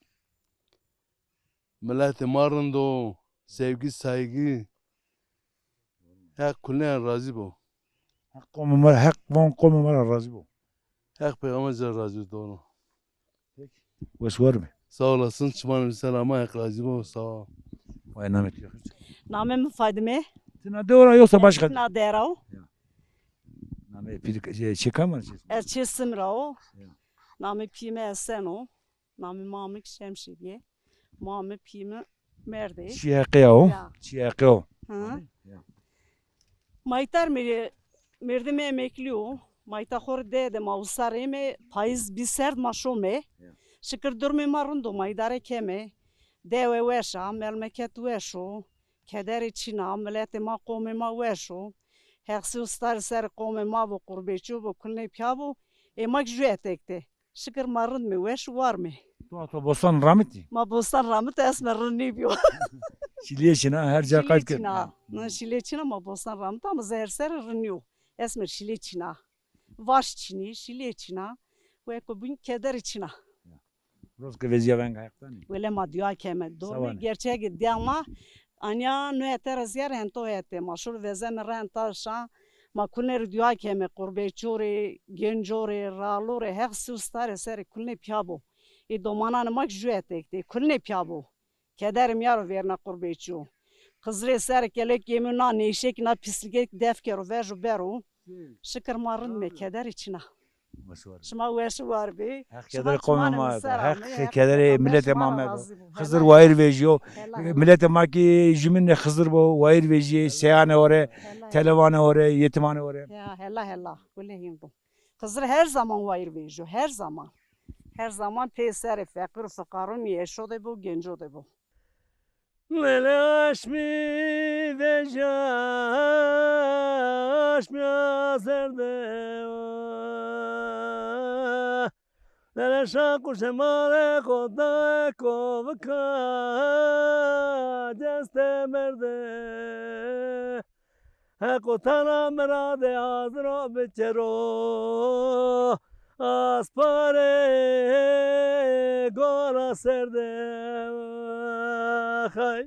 Miletê ma rind o, sevgi, saygı. Heq kulîne razî bo. Heq qomê ma ra, Heq van qomê ma ra razî bo. Heq peyxamber ci ra razî bo, doğru. Peki. Wes war bê. Sağ olasın, çimanê mi ser ama, Heq razî bo, sağ ol. Way namê tu yê xêr. Namê mi Fadime. Ti na dewe ra yo se başka? Na dewe ra o. Ya. Namê pîr, şey, çê kam a? Ez çê Sim ra o. Ya. Namê pîyê mi Esen o. Namê mamê mi kî Şemşî bîye. Mamê pîyê mi merdê. Çî heqê o? Ya. Çî heqê o. Hı. Ya. Maytar mi, merdimê emeklî yo. Mayta xo rê dewe de ma usar ême, payîz bî serd ma şome. Ya. Şikir durumê ma rind o, ma îdare keme. Dewe weş a, melmeket weş o. Kederê çin a, miletê ma, qomê ma weş o. Heq sî û starê serê qomê ma bo, qurbetçî bo, kulîne pîya bo. Ê ma kî jû etek de. Şikir ma rind me, weş û war me. To, to bostan ramitî? Ma bostan ramit, esmer rind nêbîyo. Şîlê çin a, her ca qayt kerd. Şîlê çin a. Na şîlê çin a, ma bostan ramit ama zî her serre rind nîyo. Esmer şîlê çin a. Vaş çin ê, şîlê çin a. Weko bîn kederî çin a. Roz ke vezîya venga Heq danê. Wele ma dua keme. Doğru, gerçek dîya ma. Anya no hete ra zîyar hento hete. Ma şur vezeme ra henta şa. Ma kulîne rê dua keme. Qurbetço rê, genco rê, ralo rê, Heq sî û starê serê kulîne pîya bo. Ê domananê ma kî jû etek de. Kulîne pîya bo. Kederê mîya ro vêrna qurbetço. Xizirê serê kelek yemî na nêşek, na pîslikek def kero, vejo bero. Şikir ma rind me, kederê çin a. Şima weş û war bê. Heq kederê qomê ma, Heq kederê miletê ma medo. Xizir wayîr vejîyo. Miletê ma kî jumînê Xizir bo, wayîr vejîyê, seyanê ore, televanê ore, yetimanê ore. Ya, hela, hela. Wele hîn bo. Xizir her zaman wayîr vejîyo, her zaman. Her zaman pê serê feqîr û fiqaron, yeşo de bo, genco de bo. Lele aşmî vejîya, aşmî azer de. Lele şa quşê ma rê xo dayê kovika, destê merdê. Heqo tena miradê aziro bikero, asparê gora ser de. Xay.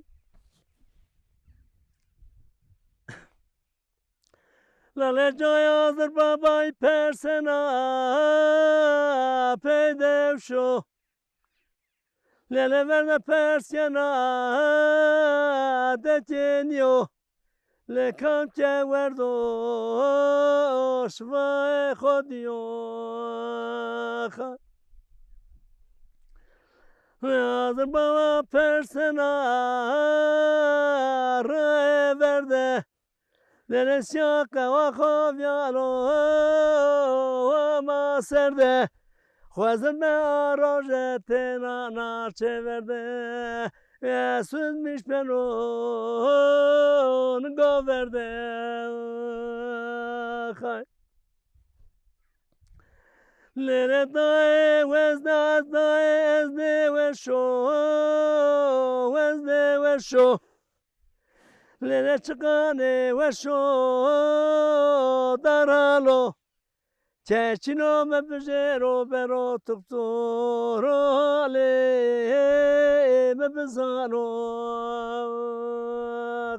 Lale cayê Azir Babay persena pey dew şo. Lele verde pers kena dekê nîyo. Le kam ke werdo şivayê xo dîyo. Azir Baba persena rê verde. Lêlê sîya qewa xo vîyano ma ser de. Xwezin me a roje têna na çêver de. Esûzmiş pênon goverde. Xay. Lêlê dayê wezda dayê ez dê weşo, ez dê weşo. Lêlê çiqanê weşo daralo. Çeçino mi bijêro bero tuktoro lê mi bizano.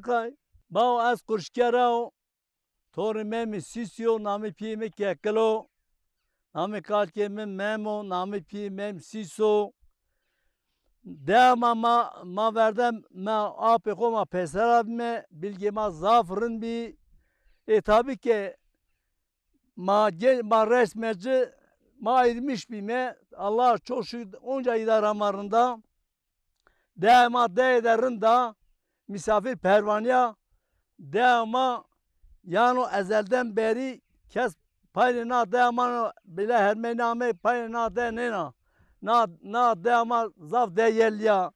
Qay. Baw ez qurşkera o. Torê Memî Sîsî yo, namê pîyê mi Kekil o. Namê kalkê mi Mem o, namê pîyê Mem Sîs o. Dewa ma, ma, ma verde, ma apê xo ma pêser ra bîme, bilgê ma zaf rind bî. E, tabî ke ma ge-, ma resme ci, ma ayrılmış bîme. Allah çok şükür onca îdara ma rinda. Dewa ma deyê de rind a, misafirpervanîya dewa ma yano ezelden berî kes paynê na dewa ma bile hermey name paynê na de nêna. Na, na dewa ma zaf de yelî ya.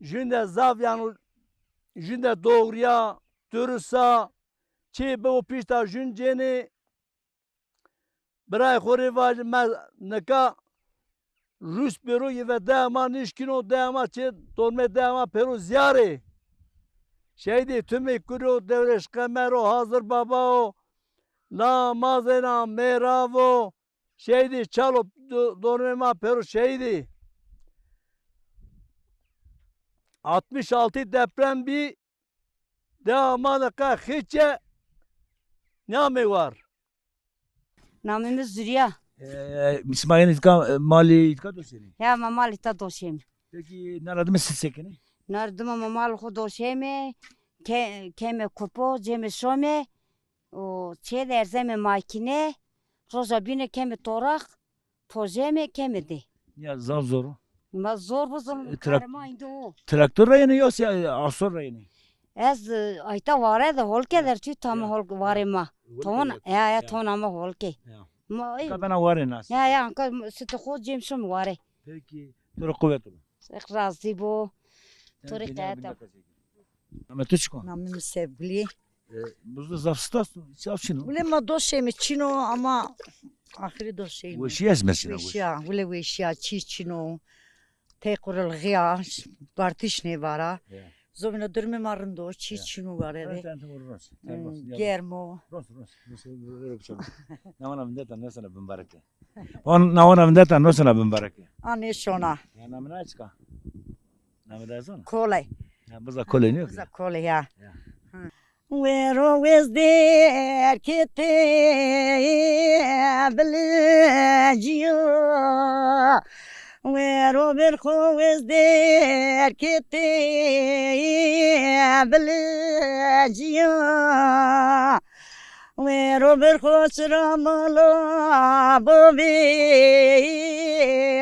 Jûn de zaf yano jûn de doğrî ya, dürüst a, çî bibo pişta jûn cênê. Birayê xo rê vajî, me nika rûs pêro yê ve dewa ma nişkîno, dewa ma çê dormê dewa ma pêro zîyarê. Şehîdê Tumê Kurî yo, Dewrêş Qemer o, Hazir Baba o, La Mazêna Mêrav o, şehîdê Çal o, do-, dormê ma pêro şehîdê. Altmış altı deprem bî, dewa ma de qe xîçe nîyamê war. Namê mi Zurîya. E, Sima yenê îtka, e, malê îtka doşenê? Ya, ma malê îta doşemê. Pekî, nara dime siz çekenê? Nara dime ma malê xo doşemê, ke-, kemê kupo, cemê şomê, o çê de erzemê makîne, roja bîne kemê toraq, pojemê kemê dê. Ya, zaf zor o. Ma zor bo, zor. E, trak-, karê ma îndî o. Traktor ra yenê yosê, e, asor ra yenê? Ez, e, ayta ware de, holke der çî tama holke ware ma. Ton, ya, ya, ton ama holke. Ya. Ma, e, ka bena ware nas. Ya, ya, anka sitê xo cem şom ware. Pekî, to rê quwet bo. Heq razî bo. To rê qewet bo. Namê to çik o? Namê mi Sevgulî. E, bizde zaf stas, zaf çin o. Wile ma doşemê çin o ama axirî doşemê. Weşîye ez mesela. Weşîya, wile weşîya, çî çin o. Tey qurulxîya, bartiş nêvara. Ya. Zovîna durumê ma rind o, çî çin o ware de. Evet, evet, evet. Hmm, germ o. Ros, ros, ros, ros, ros. Namana vindeta, no sena bimbareke. On, na ona vindeta, no sena bimbareke. A nêşona. Ya, namê na çik a? Namê de zana? Kolay. Ya, biza Kolay nîyo ki? Biza Kolay, ya. Ya. Hı. Wero wez derkete bilecîya. Wero bir xo wez derkete bilecîya. Wero bir xo çira mala bavê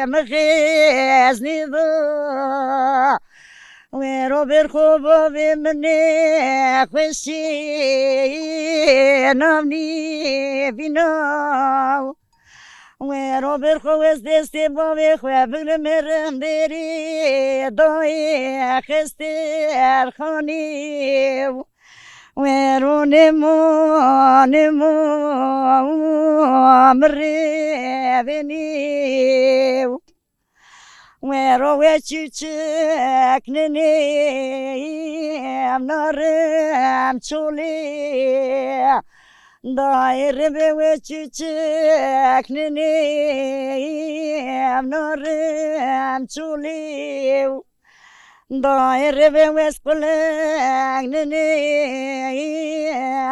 mi xeznî da. Wero bir xo bavê mi nexweşê navnî vîna. Wero bir xo ez destê bavê xo bigrim rinderî dayê xesterxanê. Wero nêma, nêma mi rê venê. Wero we çiçek ninê, em narim çolê. Dayê rê be we çiçek ninê, em narim çolê. Dayê rê be wes qulek ninê,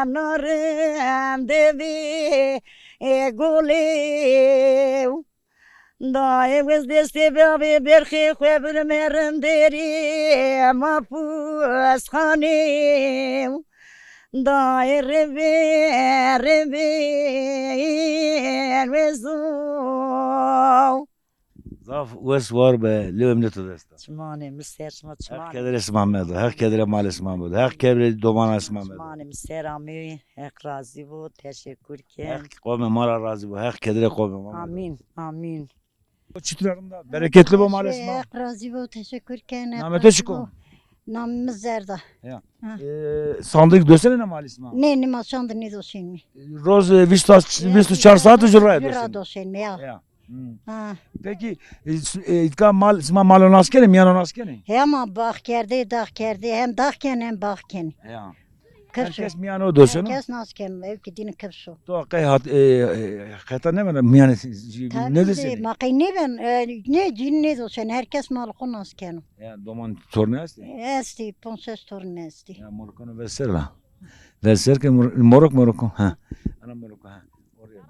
em narim devê golê. Dayê wes destê bavê berxê xwe birime rinderî ma pusxanê. Dayê rê be, rê be wezo. Zaf wes war be, lewê mi de to dest a. Çimanê mi ser şima, çimanê. Heq kedere sima medo, Heq kedere malê sima medo, Heq kedere domana sima medo. Çimanê mi ser amê, Heq razî bo, teşekkür ken. Heq qomê ma ra razî bo, Heq kedere qomê ma medo. Amîn, amîn. Çitur a, rind a? Bereketli bo malê sima. Heq razî bo, teşekkür ken. Namê to çik o? Namê mi Zerda. Ya. Ha. E, sandık dosenê na malê sima? Nê, nê ma sandık nêdosenîme. Roz, e, vîst, vîst û çar saat ucu ra dosenê. Ra dosenîme ya. Ya. Hmm. Ha. Peki, e, s-, e, îtka mal, sima malo nas kenê, mîyano nas kenê? He, ma bax kerdê, dax kerdê, hem dax kenê, hem bax kenê. Ya. Her kes mîyano doseno? Her kes nas keno, ew ki dîni kifş o. To qey hat, e, e, qeta nêbena mîyanê, nêdoseno? Tabii, ma qey nêben, e, nê, cîn nêdosen, her kes mal xo nas keno. Ya, doman tornî estê? Estê, ponc ses tornî estê. Ya, morokano ver ser la. Ver ser ke mor-, morok, moroko, ha. Ana moroko, ha. Oraya.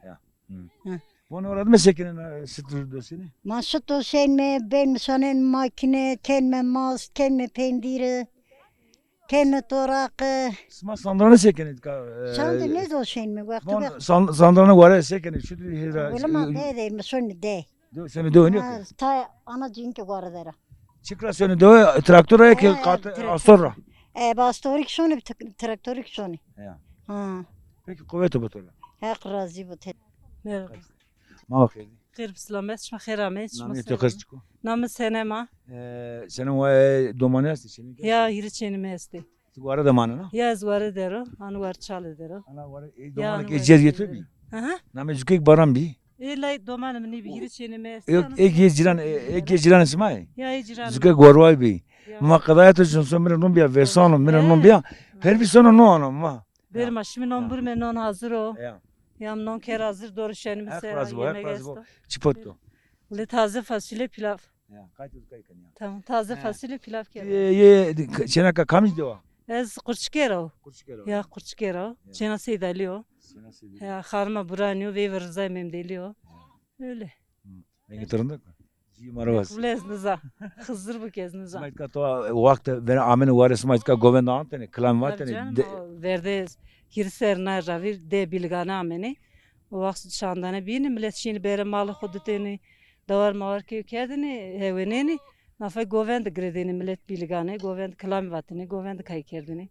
Ya. Hı. Hı. Vano ora de mi sekenê, sit dosenê? Ma sit dosenîme, benîme sanenîme makîne, kenîme mast, kenîme pendîre, kenîme toraqe. Sima sandrane sekenê ka, e, sandî nêdosenîme, wexto van be- san-, sandrane ware sekenê, şu hêra. Wele ma de de, mi sonî de. De, seni de oynuyor ki. Ha, ta ana cîn ki ware dera. Çik ra seni de, traktor ra ki, e, kat-, tra-, astor ra? E, bi astorî ki sonî, bi tra-, traktorî ki sonî. Ya. Ha. Peki, quwet bo to ra. Heq razî bo te. Merhaba. Ma xêr. Xêr bi selamet, şima xêr amê, şima. Namê to xêr çik o? Namê Senem a. E, Senem, wa domanî estê, Senem? Ya, hîrê çênî mi estê. Ti ware de manena? Ya, ez ware der o, an war Çalê der o. Ana ware, e, ya, domanî ke cêr yê to bî? Hı hı. Namê zukek Baran bî. E, lay domanê mi nêbî, hîrê çênê mi estê. Ek, ek yê cîran, e, ek yê cîranê sima yê? Ya, ê cîranê mi. Zukek Warway bî. Ya. Ma qedaya to cinso mi rê non bîya, vêsano mi rê non bîya. Her vîsano non ano ma. Bêrê ma, şima non burme, non hazir o. Ya. Ya, mi non ker hazir, dorê şenî mi ser, yemek esto. Çi pot do? Lê taze fasulye pilav. Ya, qayt zukay kenî ya. Tamam, taze fasulye pilav kero. Yê, yê, çêneka kamij dewa? Ez Qurçike ra o. Qurçike ra o. Ya, Qurçike ra o. Ya. Çêna Seyd Alî o. Çêna Seyd Alî. Ya, xanima Buranî yo, veyvê Rizay Memdelî yo. Ya. Öyle. Hı. Vengê to rind o? Cî ma ra wes. Qebul ez niza. Xizir bo ke ez niza. Sima îtka to waxt verê amenê ware, sima îtka govend antenê, kilam vatêne. Tabii canım, o verde hîrê serrî ra vîr de bîlgane amenê. O waxt şandane bînî, milet şînî bêrê malê xo ditênî, dawar mawar key kerdênî, hewenênî, nafa govend girêdênî, milet bîlgane, govend kilamî vatênî, govend kay kerdênî.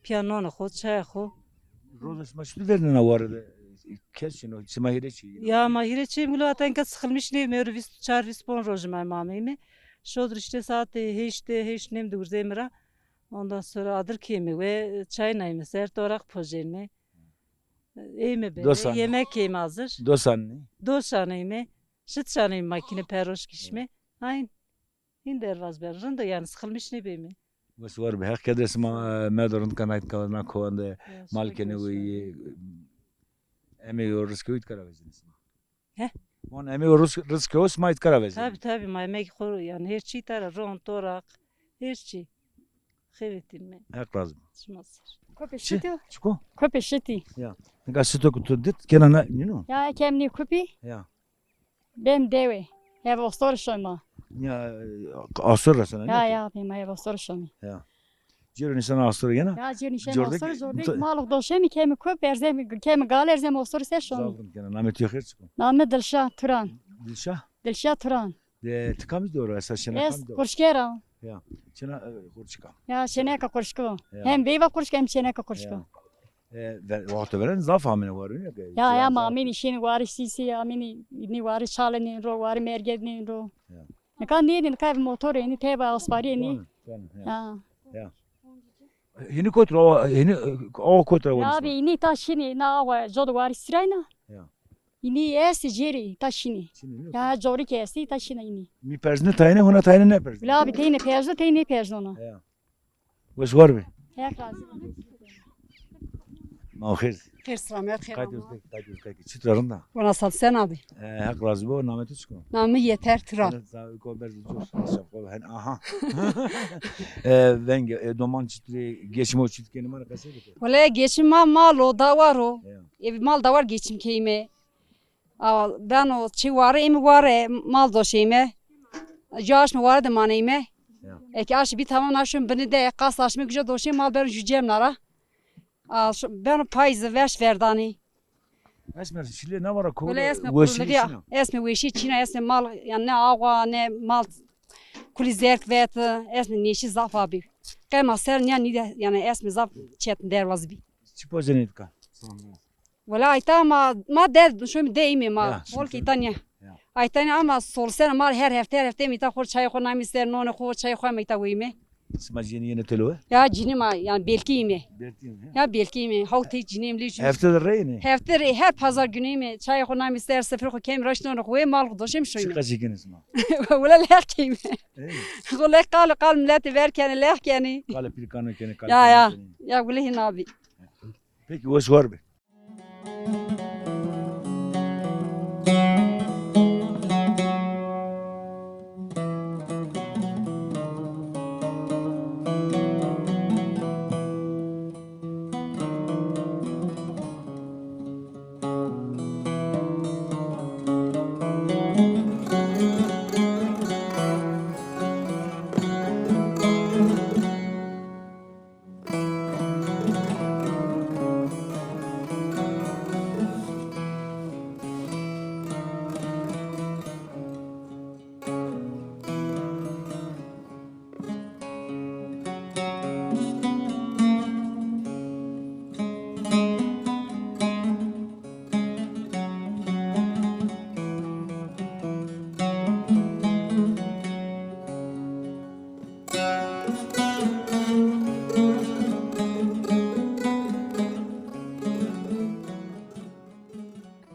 Pîya nonê xo, çayê xo. Roza sima çitur vernena ware de, kes çin o, sima hîrê çê? Ya, ma hîrê çê, mi gulo hata enka sıkılmış nêbîme, ewro vîst çar vîst ponc roj ma ameyme. Şodir îşte saatê heştê, heşt nêm de urzeyme ra. Ondan sonra adir keyme we çay nayme ser, toraq pojenme. Ême bere, yemek keyme hazir. Dosan nê? Dosan ême. Şit şaneyme makîne, perroş kişme. Ayn. Hîn derbaz ben. Rind o yanî, sıkılmış nêbeyme. Wes war be. Heq kedre sima, e, merdo rind kena, îtka na kowan de mal kenê weyî, e, emegê û rizkê weyî îtka ra vezenê sima. He? Von emegê û riz-, rizkê weyî sima îtka ra vezenê. Tabii, tabii, ma emegê xo yanî her çî îta ra, ron, toraq, her çî. Xevetîme. Heq razî bo. Şima ser. Kopê şitî. Çik o? Kopê şitî. Ya. Nika şito ku tu dit kena na nîno? Ya, kem nî kupî. Ya. Bêm dewe. Hev ostor şoma. Ya, e, astor resena. Ya, ya, bêm hev ostor şoma. Ya. Cêro nîsena astor yena? Ya, cêro nîsena astor, cordek mal doşemî, kemî kup erzemî, kemî gal erzemî ostor ser şoma. Zaf rind kena. Namê to xêr çik o? Namê Dilşa Turan. Dilşa? Dilşa Turan. De, ti kamî dewe ra esta, şena kamî dewe? Ez Qurçike ra. Ya. Çêna, e, Qurçika. Ya, çêneka Qurçiko. Ya. Hem veyva Qurçik hem çêneka Qurçiko. Ya. E, ve-, wexto veren zaf amêne ware, nîyo ke? Ya, ya, ma amênî şînî ware Sîsî, amênî nî ware Çalenî ro, ware Mergednî ro. Ya. Nika nêdî, nika ev motor ênî, teyba asparî ênî. Tamam, tamam, ya. Ya. Ya. Hînî kot ra, hînî, e, awa kot ra. Ya abi, înî ta şînî, na awa, codo warî sirayna. Ya. Înî estî cêrî, ta şînî. Şînî, yok. Ya, corî ke estî, ta şîna înî. Mi perznî tayîne, hona tayîne nêperznî? Wila abi, teyne perzo, teyne nêperzona. Ya. Wes war be. Heq razî bo. Ma xêr. Xêr selamet, xêr ama. Qayt özkek, qayt özkek. Çitur a, rind a? Wina sat sen abi. E, Heq razî bo, namê to çik o? Namê Yeter Turan. Sen, sen, ko berz cor, şapka hen, aha. E, veng, e, doman çitur ê, geçim o çitur kenî, ma rê qesey bike. Wele geçim ma mal o, dawar o. Ya. Ê mal dawar geçim keyme. A, beno çi ware, ême ware, mal doşeyme. Ju aşme ware de maneyme. Ya. Eke aşme bî tamam, aşme binî de, qas aşme gujo doşeyme, mal beno ju cem na ra. A, şu, beno payîze, weş verdanî. Esmer, şilê ne vara ko? Wele esme weşî qurulî ya. Esme weşî çîna, esme mal, yani ne awa, ne mal kulî zerk vet, esme nêşî zaf a bî. Qema ser nîya nîde, yani esme zaf çetin derwaz bî. Çi pozenê dika? Wele ayta ma, ma de, şoy mi de îme ma. Ya, hol ki îta nîya. Ya. Ayta nîya ama sol ser ma her hefte, her hefte mi îta xo çayê xo namî ser, nonê xo, çayê xo mi îta weyme. Sima cînî yenê telo we? Ya cînî ma, yani belkî îme. Belkî îme, ya. Ya belkî îme. Hawtê cînî îme lê. Hefte de reyne? Hefte rey, her pazar günü îme. Çayê xo namî ser, sifrê xo kemî raşt, nonê xo wê, mal xo doşê mi şoyme. Çi qesî kenê sima? Wele lex keyme. Ey. Xo lex qal, qal miletî ver kenê, lex kenê. Qalê pîrkano kenê, qalê. Ya, ya. Kenê. Ya wele hîna bî. Peki, wes war be.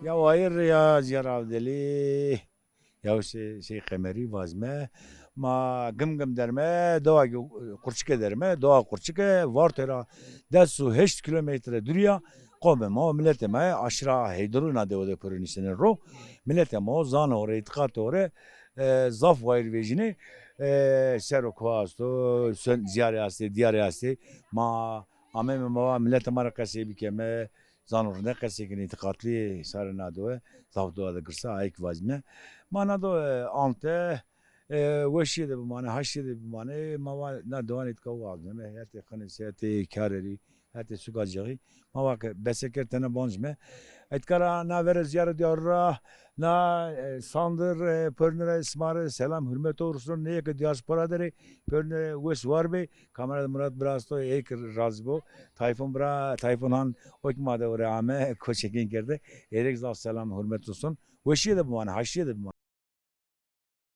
Ya wayir ya Ziyar Avdelî, ya Sey-, Sey Qemerî vazme. Ma Gimgim derme, dowa Qurçike derme, dowa Qurçike, Vartoy ra des û heşt kilometre dûrî ya. Qomê ma, miletê ma yê, aşîra Heyderû na dewe de pêro nîsenê ro. Miletê ma, zanê xo rê, îtîqatê xo rê, e, zaf wayir vejînê. E, ser o ko esto, son-, ziyarê estê, diyarê estê. Ma ameyme, ma va miletê ma rê qesey bikeme, zano rinde qesey kenê, îtîqatlî yê sarê na dewe, zaf dewa de girs a, ayê kî vazîme. Ma na dewe, e, ante, e, weşîye de bimanê, haşîye de bimanê, ma va na dewanê îtka wazîme, hetê Xinis, hetê Karerî, hetê Suka Cixî. Ma va ke bese kerd, tena bancîme. Îtka ra na verê ziyarê diyarû ra, na, e, sandir, e, pêrune ra sima rê selam hurmet o rusnon, nê ke diyaspora der ê, pêrune wes war bê. Kamera de Murat Birasto, ey kî razî bo. Tayfun bira, Tayfun Han, o kî ma dewe rê ame, koçekîn kerde. Êrê kî zaf selam hurmet rusnon. Weşîye de bimanê, haşîye de bimanê.